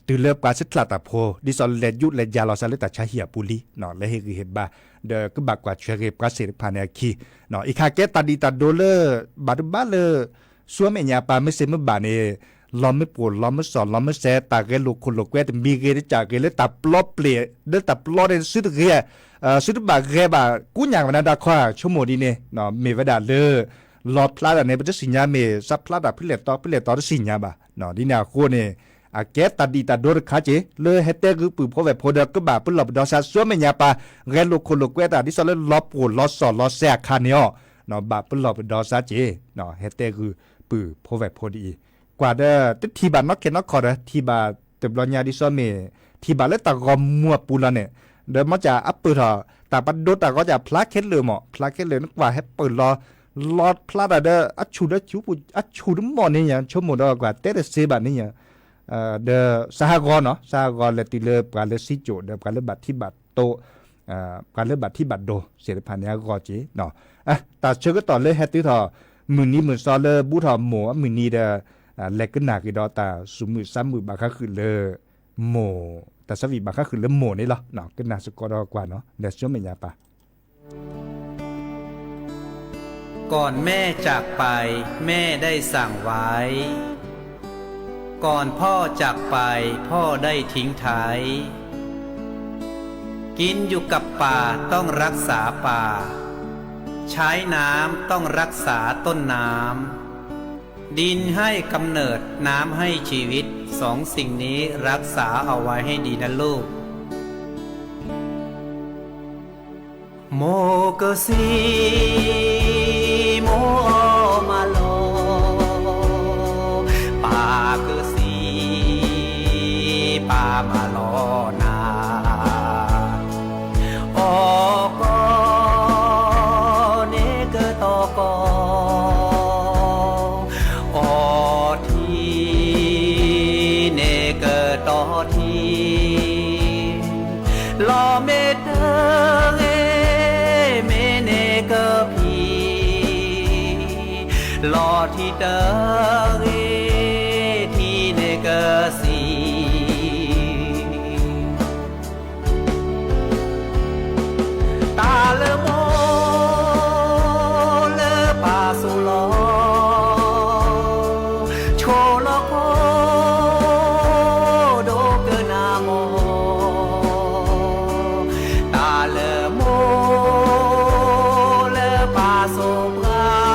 တုၤလၢပှၤဆှၢချးတၢ်ဖိ ဒ်သိးလဲၤယူးလဲၤယၤလီၤသးလၢတၢ်ဆါဟံၣ်အပူၤလံ လဲၤဟ့ၣ်ဂံၢ်ဟ့ၣ်ဘါ ဒီးကဘၣ်ကွၢ်ထွဲက့ၤပှၤသ့ၣ်တဖၣ်န့ၣ်အခံ အံၤခါကဲတၢ်ဒံၣ်တၢ်ဒိလၢ ဘၣ်တဘၣ်လၢ ဆူမဲာ်ညါပှၤမ့ၢ်စ့မ့ၢ်ဘၣ်န့ၣ် လီၤမ့ၢ်ပှိၢ်လီၤမ့ၢ်စီၣ်လီၤမ့ၢ်စဲ တၢ်ဂဲၤလိာ်ခိၣ်လိာ်ကွဲတမံၤဂ့ၤ တကးဂ့ၤလၢတၢ်ပျီပျ့ၤ လၢတၢ်ပျီန့ၣ် သုတဂ့ၤ သုတဘၣ်ဂဲၤဘၣ် ကူညၣ်ကနၤတၢ်ခီ ဆိကမိၣ်ဒ်န့ၣ် မ့ၢ်ဝဲဒၣ်လၢ လီၤဖျါတၢ်န့ၣ် ပတသ့ၣ်ညါမ့ၢ် သးဖျါတၢ်ဖဲလဲၣ်တီ ဖဲလဲၣ်တီတသ့ၣ်ညါဘၣ် ဒ်န့ၣ်အဃိန့ၣ် အကဲတၢ်ဒံၣ်တၢ်ဒိတခါက့ၤ လၢဟဲတဲဂုာ်ပုၢ်ဖိဝဲၢ်ဖိဒီး ကဘၣ်ပလီၢ်ပဒီစါဆူမဲာ်ညါပၢ် ဂဲၤလိာ်ခိၣ်လိာ်ကွဲတၢ် ဒ်သိးလၢလီၤပှိၢ်လီၤစီၣ်လီၤစဲၤအခါန့ၣ်အီၤ, ဘၣ်ပလီၢ်ပဒီစါက့ၤ ဟဲတဲဂုာ်ပုၢ်ဖိဝဲၢ်ဖိဒ်အံၤ, ကွၢ်ဒီး တထံၣ်ဘၣ်နီၢ်ခဲနီၢ်ခီဒီး ထံၣ်ဘၣ်တဘျီညါဒ်သိးမ့ၢ် ထံၣ်ဘၣ်လၢတၢ်ဂီၤမူအပူၤလီၤန့ၣ်, ဒီးမ့ၢ်ကၢ်အပၢၢ်ထီၣ် တၢ်ပဒိတၢ်ဂီၤကၢ်ဖျါခဲလၢာ်မး ဖျါခဲလၢာ် နကွၢ်ဟဲပၢၢ်လီၤ လီၤဖျါတၢ်ဒီး အဆူၣ်ဒီးဆူၣ်ပူၤ အဆူၣ်တမီၢ်န့ၣ်ညါ ဆိကမိၣ်ဒီးကွၢ်တဲတသ့ဘၣ်န့ၣ်ညါ, ဒီးစးဟးဂီၤနီၤ စးဟးဂီၤလဲၤတုၤလၢပှၤလၢစံကၠိၣ်ဒီးပှၤလၢဘၣ်ထံဘၣ်တိ ပှၤလၢဘၣ်ထံဘၣ်ဒိသ့ၣ်တဖၣ်န့ၣ်အဂီၢ်က့ၤ, တၢ်ဆၢကတီၢ်လၢဟဲတုၤထီၣ် မုၢ်နံၤမုၢ်သီလၢဘူးထီၣ်မိၢ်အမုၢ်နံၤဒီး လဲၤကနၣ်က့ၤဒီးတၢ်သူၣ်မုာ်သးမုာ်ဘၣ်ဃးဃုာ်လၢ မိၢ် တၢ်ဆၢဝံၣ်ဘၣ်ဃးဃုာ်လၢမိၢ်န့ၣ်လီၤ. ကနၣ်စ့ၢ်ကီးဒီးကွၢ်နီၤ လဲၤဆူမဲာ်ညါပၢ် ก่อนแม่จากไป แม่ได้สั่งไว้ ก่อนพ่อจากไป พ่อได้ทิ้งท้าย กินอยู่กับป่า ต้องรักษาป่า ใช้น้ำ ต้องรักษาต้นน้ำ ดินให้กำเนิด น้ำให้ชีวิต สองสิ่งนี้รักษาเอาไว้ให้ดีนะลูก မိၢ်ကစံး မိၢ်အီၣ်မၤလီၤ, ပၢ်ကစံး ပၢ်မၤလီၤနၤ, အီၣ်ကီၢ်န့ၣ်ကတီၢ်ကီၢ် အီထံန့ၣ်ကတီၢ်ထံ, လီၢ်မ့ၢ်တဂ့ၤ မ့ၢ်န့ၣ်ကဖံး, လီၢ်ထံတဂ့ၤ ထံန့ၣ်ကစံး တၢ်လၢမိၢ်လၢပၢ်စိၤလီၤ, ဆိၣ်လီၤခိၣ်ဒိကနၣ်မိၢ်, တၢ်လၢမိၢ်လၢပၢ်စိၤပှၤ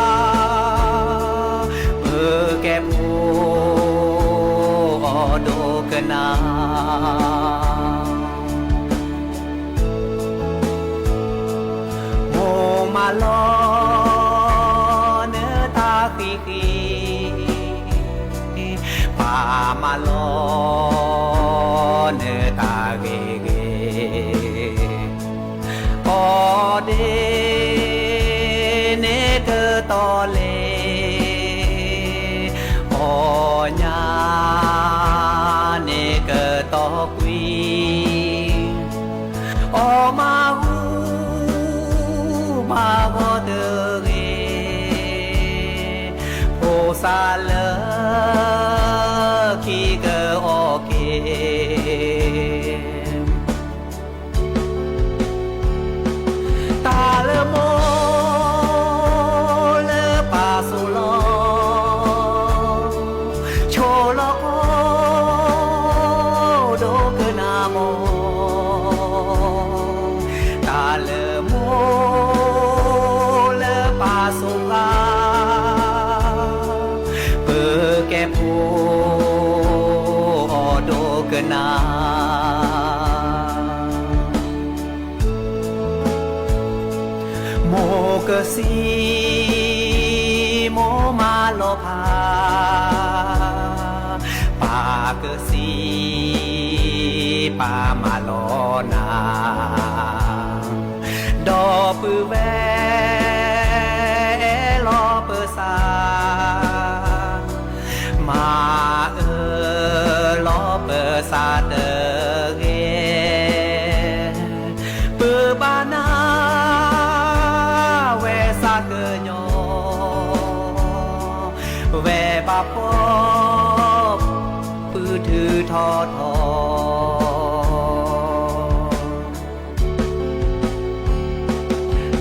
ပကဲဖိအီၤဒိကနၣ်, မိၢ်မၤလီၤနတၢ်ဃံဃံ, ပၢ်မၤလီၤနတၢ်ဂ့ၤဂ့ၤ, အီၣ်ဒ့န့ၣ်ကတီၢ်လဲၣ်, အီၣ်ညၣ်န့ၣ်ကတီၢ်ကွံ, အီၣ်မၤဟူးမၤဂီၤတဂ့ၤ, ဖိသၣ်လၢခံကအီၣ်က့ၤ တၢ်လၢမိၢ်လၢပၢ်စိၤလီၤ, ဆိၣ်လီၤခိၣ်ဒိကနၣ်မိၢ်, တၢ်လၢမိၢ်လၢပၢ်စိၤပှၤ ပကဲဖိအီၤဒိကနၣ်, မိၢ်ကစံး မိၢ်မၤလီၤဖး, ပၢ်ကစံး ပၢ်မၤလီၤနၤ, ဒီပုၢ်ဝဲၢ်အဲၣ်လီၤပသး, မၤအၢလီၤပသးတဂ့ၤ, ပဘၣ်နၢ်ဝဲသးကညီၤ, ဝဲဘၣ်ဖှီၣ် ပုၢ်ထုးထီၣ်ထီၣ်,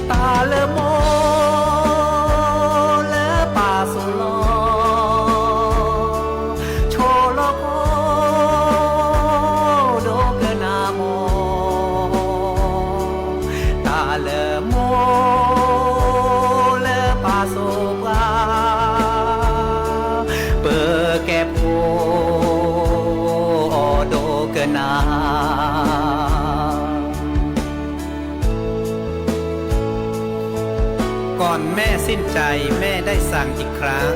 တၢ်လၢမိၢ်လၢပၢ်စိၤလီၤ, ဆိၣ်လီၤခိၣ်ဒိကနၣ်မိၢ်, တၢ်လၢမိၢ်လၢပၢ်စိၤပှၤ, ပကဲဖိ ใจแม่ได้สั่งอีกครั้ง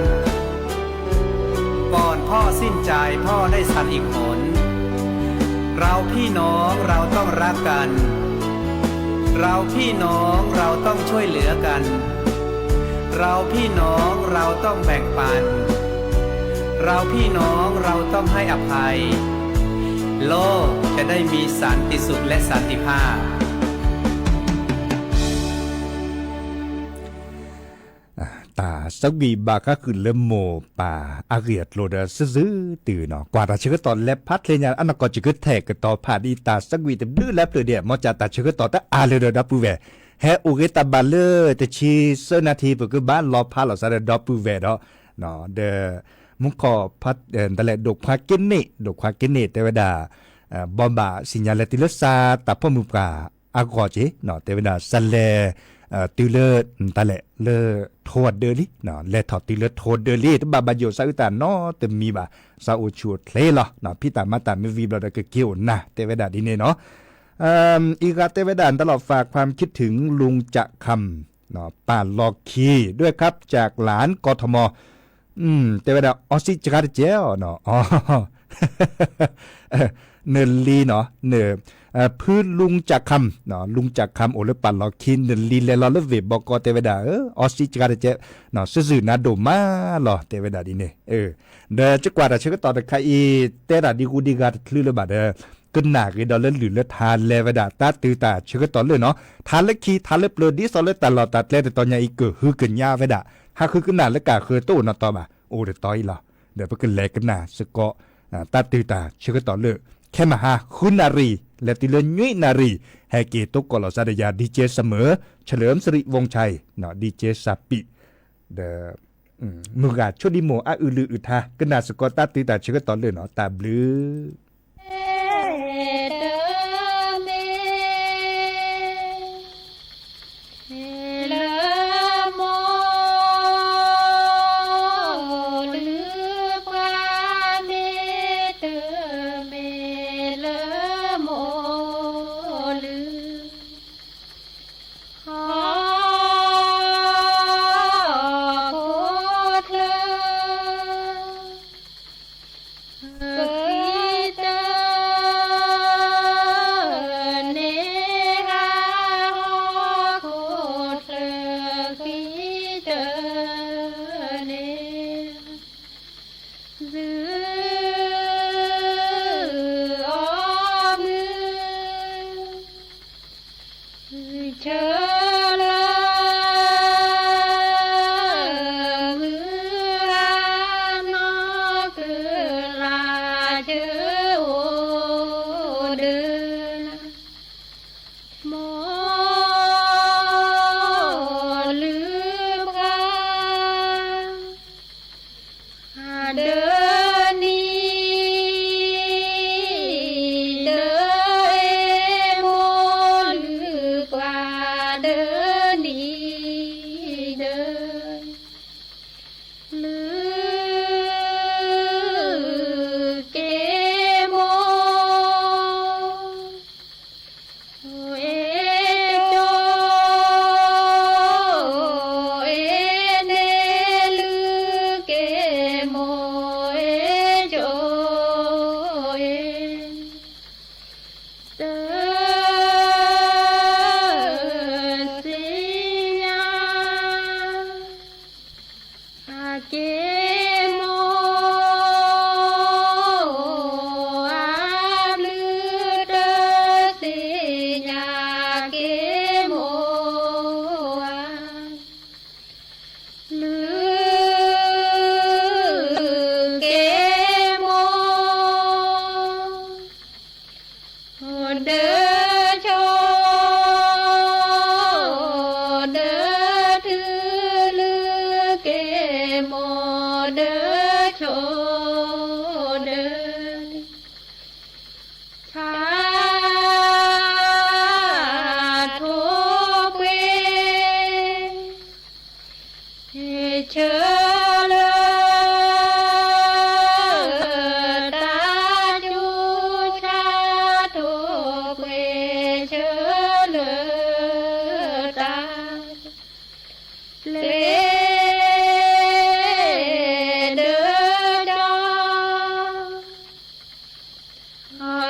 ก่อนพ่อสิ้นใจพ่อได้สั่งอีกหน เราพี่น้องเราต้องรักกัน เราพี่น้องเราต้องช่วยเหลือกัน เราพี่น้องเราต้องแบ่งปัน เราพี่น้องเราต้องให้อภัย โลกจะได้มีสันติสุขและสันติภาพ တၢ်ဆၢကွံာ်ဘၣ်ဃးဃုာ်လၢမိၢ်ပၢ်အဂ့ၢ်အကျိၤဒီး စုစုတုၤနီၤ ကွၢ်တၢ်ဆၢကတီၢ်လဲၤဖးချ့ညါ အနီၢ်ကီၢ် ယကထဲးကတီၤဖးဒ်တၢ်ဆၢကွံာ်တဘျုးလၢပျၢၤ ဒ်မ့ၢ်စ့ၢ်တၢ်ဆၢကတီၢ်တအါလၢၤဒီး ဒီပုၢ်ဝဲၢ် ဟဲအိၣ်ဂ့ၤတၢ်ဘၣ်လၢတဆံသၢနၣ်ရံၣ် ပကဘၣ်လီၤဖးလိာ်သးဒီး ဒီပုၢ်ဝဲၢ်ဒီး ဒီး မူခီၣ် တလဲၣ် ဒိၣ်ခွါက့န့ၣ် ဒိၣ်ခွါက့န့ၣ် တဲဝဲဒၣ် ဘိးဘၣ်သ့ၣ်ညါလၢတုၤလၢစးတၢ်ဖီၣ်မုၢ်ပှၢ်အဂီၢ်က့ၤ တဲဝဲဒၣ် စးလဲၤ တုၤလၢ တၢ်လဲၣ် လၢထိၣ်ဒၢလံ လဲၤထီၣ်တုၤလၢထိၣ်ဒၢလံ တဘၣ်ဘၣ်ယိၣ်စးအုးတၢ်နီတမံၤဘၣ် စးအိၣ်ဆူၣ်အိၣ်ချ့လီၤ ဖံးတၢ်မၤတၢ်မ့ၢ်ဝံၤဘျီဒီး ကက့ၤအိၣ်နၤ တဲဝဲဒၣ်ဒ်န့ၣ်နီၤ အံၤဂၤတဲဝဲဒၣ် တၢ်လီၤဖး ความคิดถึงลุงจะคำ ปาลอคี ด้วยครับ จากหลานกทม တဲဝဲဒၣ် ออสซิจาระเจ နလံနီၤ န ဖု ลุงจะคำ ลุงจะคำ အိၣ်လၢပာ်လီၤခံ နလံလဲၤလီၤလၢဝ့ၢ်ဘီကီ တဲဝဲဒၣ် အီစံကါတကဲ စုၣ်စုၣ်နၤဒိၣ်မးလီၤ တဲဝဲဒၣ်ဒ်န့ၣ် ဒီးကကွၢ်တၢ်ဆၢကတီၢ်တခါအံၤ တဲတၢ်ဒ်ဂူဒ်ဂၤတချုးလၢၤဘၣ်ဒီး ကနၣ်ဂ့ၤဒီးလၢလုၢ်လၢထါလဲၤဝဲဒၣ် တၢ်တုၤတၢ်ဆၢကတီၢ်လၢနီၤ ထါလၢခံထါလၢပျၢၤ ဒ်သိးလၢတၢ်လီၢ်တၢ်ကျဲတတီၤညါအံၤ ကဟုကညးဝဲဒၣ် ဟးဃုကနၣ်လၢကၢ်ဃၢၤတအိၣ်နီတီဘၣ် အိၣ်တတီၤအံၤလီၤ ဒီးပကလဲၤကနၣ်စ့ၢ်ကီး တၢ်တုၤတၢ်ဆၢကတီၢ်လၢ ခဲမဟါ ဃုနၣ်ရံၣ် လဲၤတုၤလၢနွံနၣ်ရံၣ် ဟဲက့ၤသကိးလိာ်သးဒီးယၤ DJ Summer เฉลิมสิริวงศ์ชัย DJ สาปิ ဒီး မုၢ်ဂၤဆိဒံမိၢ်အအုၣ်လုၢ်အုၣ်ထါ ကနၣ်စ့ၢ်ကီးတၢ်တုၤတၢ်ဆၢကတီၢ်လၢနီၤ တၢ်ဘျုး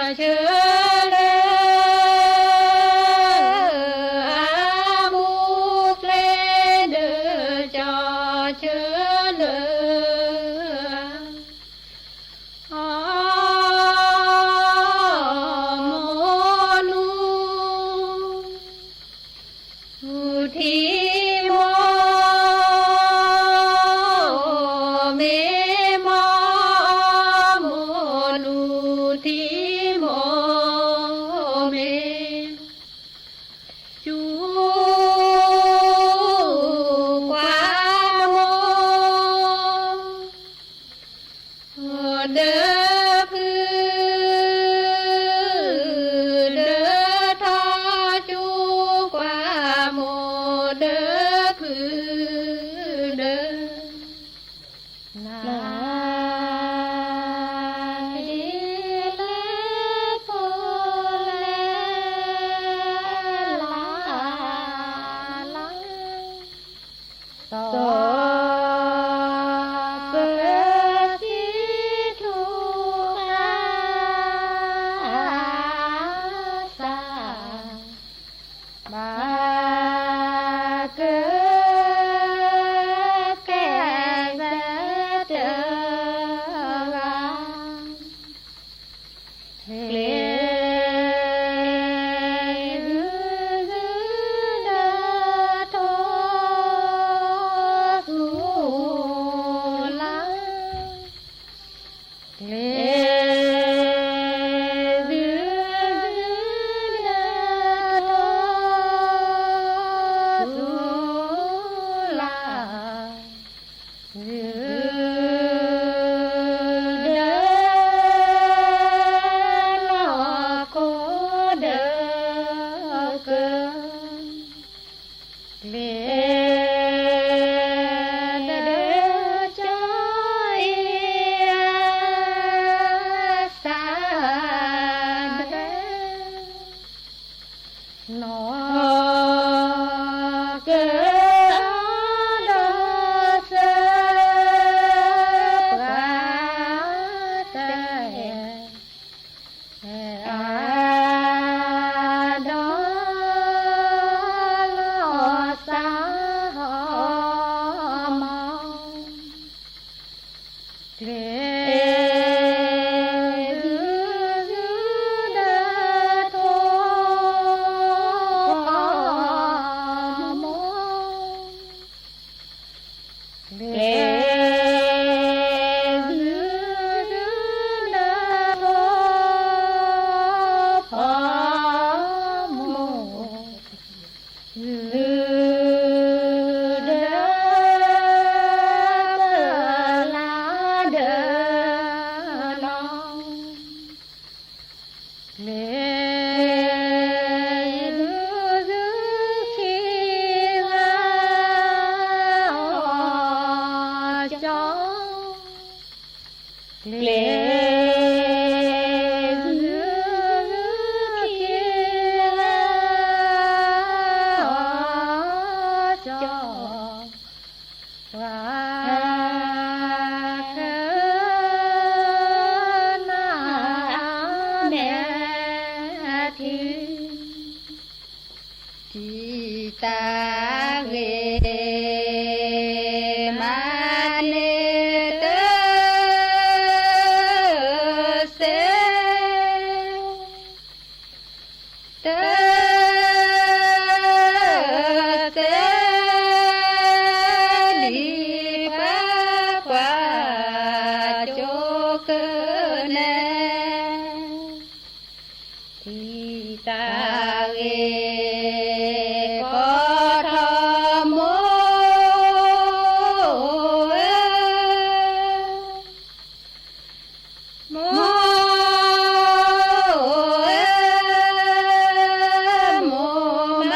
ကၠီဆၢလၢ အမူကျဲဒီး ကၠီဆၢလၢ အမိၢ်လူ ထံမိၢ် မ့ၢ်မိၢ် မိၢ်လူထံမိၢ်မ့ၢ် စူၤကွၢ်မိၢ် ဒီးဖုဒီးထီ စူၤကွၢ်မိၢ်ဒီးဖုဒီး နၤ ဒ်လဲၣ်ဖိလဲၣ်လၢ်လၢ် ဒီးပစံးထူဃာ်သး ဘၣ်ကကဲစၢၤတဂၤ ကျဲဂုၤဂုၤဒီးထိၣ်သူလၢ် ကျဲဂုၤဂုၤဒီးထိၣ်သူလၢ် ဂုၤဒီးလီၢ်ခိၣ်ဒီးကၢၤ ကျဲဒီးကၠီအ့ၣ်အသးဒီး နီၢ်ကၢၤအီၤဒီးစၢၤပှၤတၢ် အဒီးလီၤစၢ်ဟီၣ်မီၢ် ကျဲဂုၤဂုၤဒီးထိၣ်ဖီမိၢ် ကျဲဂုၤဂုၤဒီးထိၣ်ဖီမိၢ် ဂုၤဒီးပလၢ်ဒီးနီၢ် ကျဲဂုၤဂုၤခံဂၤအီၣ်ကၠီ ကျဲဂုၤဂုၤခံဂၤအီၣ်ကၠီ ပှၤကနၣ်မဲာ်ထံ တံာ်တာ်ဂ့ၤ မၤန့ၢ်တစဲး တစဲး ဒ်ပှၤကွၢ်ကၠိကၢန့ၣ် တံာ်တာ်ဂ့ၤ ကိးထီၣ်မိၢ်ဧၢ, မိၢ်ဧၢ, မိၢ်မၤ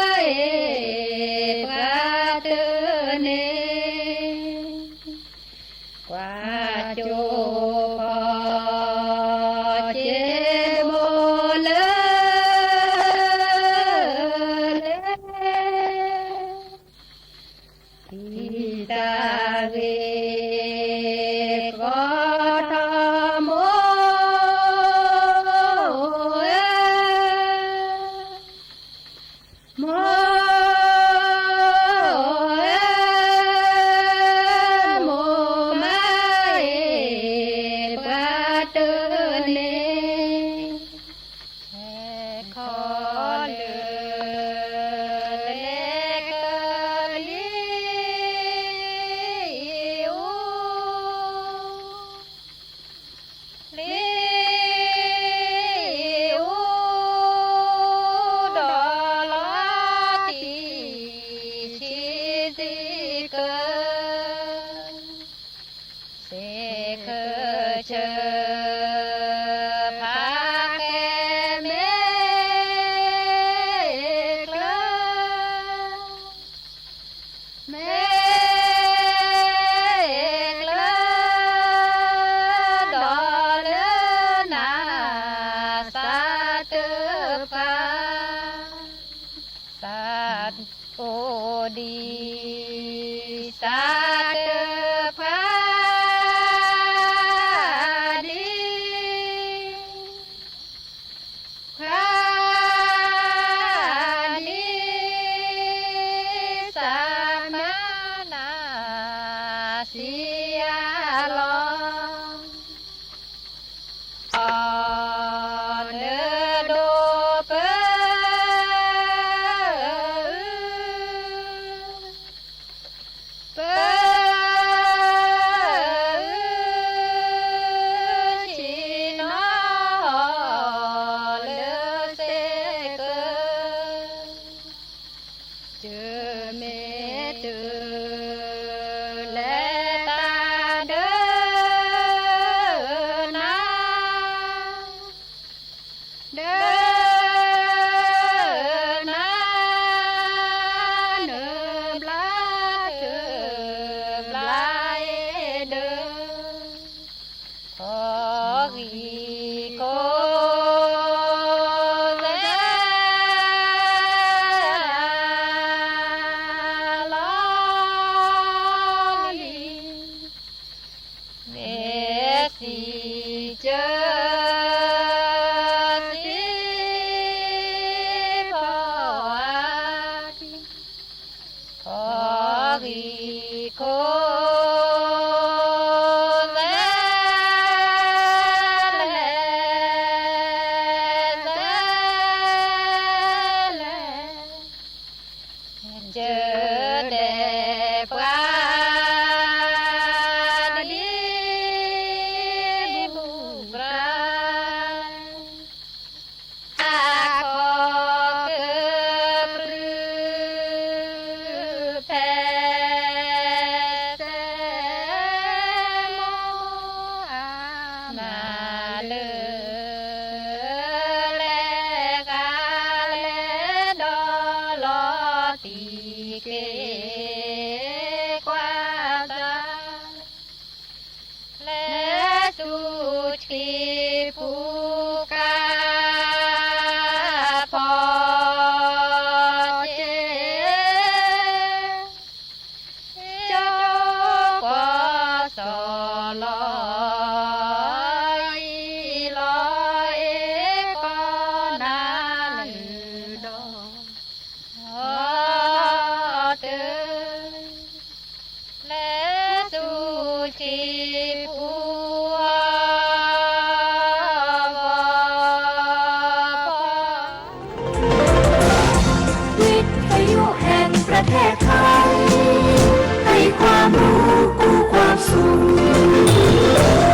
အ့ၣ်ပှၤတန့ၢ် ကွၢ်ကၠိဖီစ့ဘိလၢ ဒ်စးတဖျါဒ် ဖျါဒ်စးမၤနၤ စံးအလီၢ် အီၤနဒိးပၢ ပၢ ဆ့ၣ်နီၤလၢစ့ၢ်ကီး တမ့ၢ်တၢ်လဲၤတၢ်ဒၢ နၤ ဒၢ နၤ နဘျါတဘျါအံၤဒၢ ခီဂံၢ်ခီသဲလီၤလံ မ့ၢ်စံးကၢစံးဖီ ခီဂံၢ်ခီသဲလီၤလံ စၢတဲာ်ပှၤ ဒ်ဘူၣ်ကြၢး အခီၣ်ကပြုၢ် ဖဲစဲမိၢ်အမၤလၢ လဲၤကလဲၤဒီးလီၤတံၢ်က့ၤကွၢ်စၢ် လဲၤဆူထံပူၤကါ ဖီက့ၤ ကၠိကွၢ်စီၤလီၤ အံၤလီၤအ့ၣ်ကီနၤလၢဒီး အီၤတၢ် လဲၤဆူထံပူၤအဂီၢ် วิทยุแห่งประเทศไทย ให้ความรู้กู้ความสุข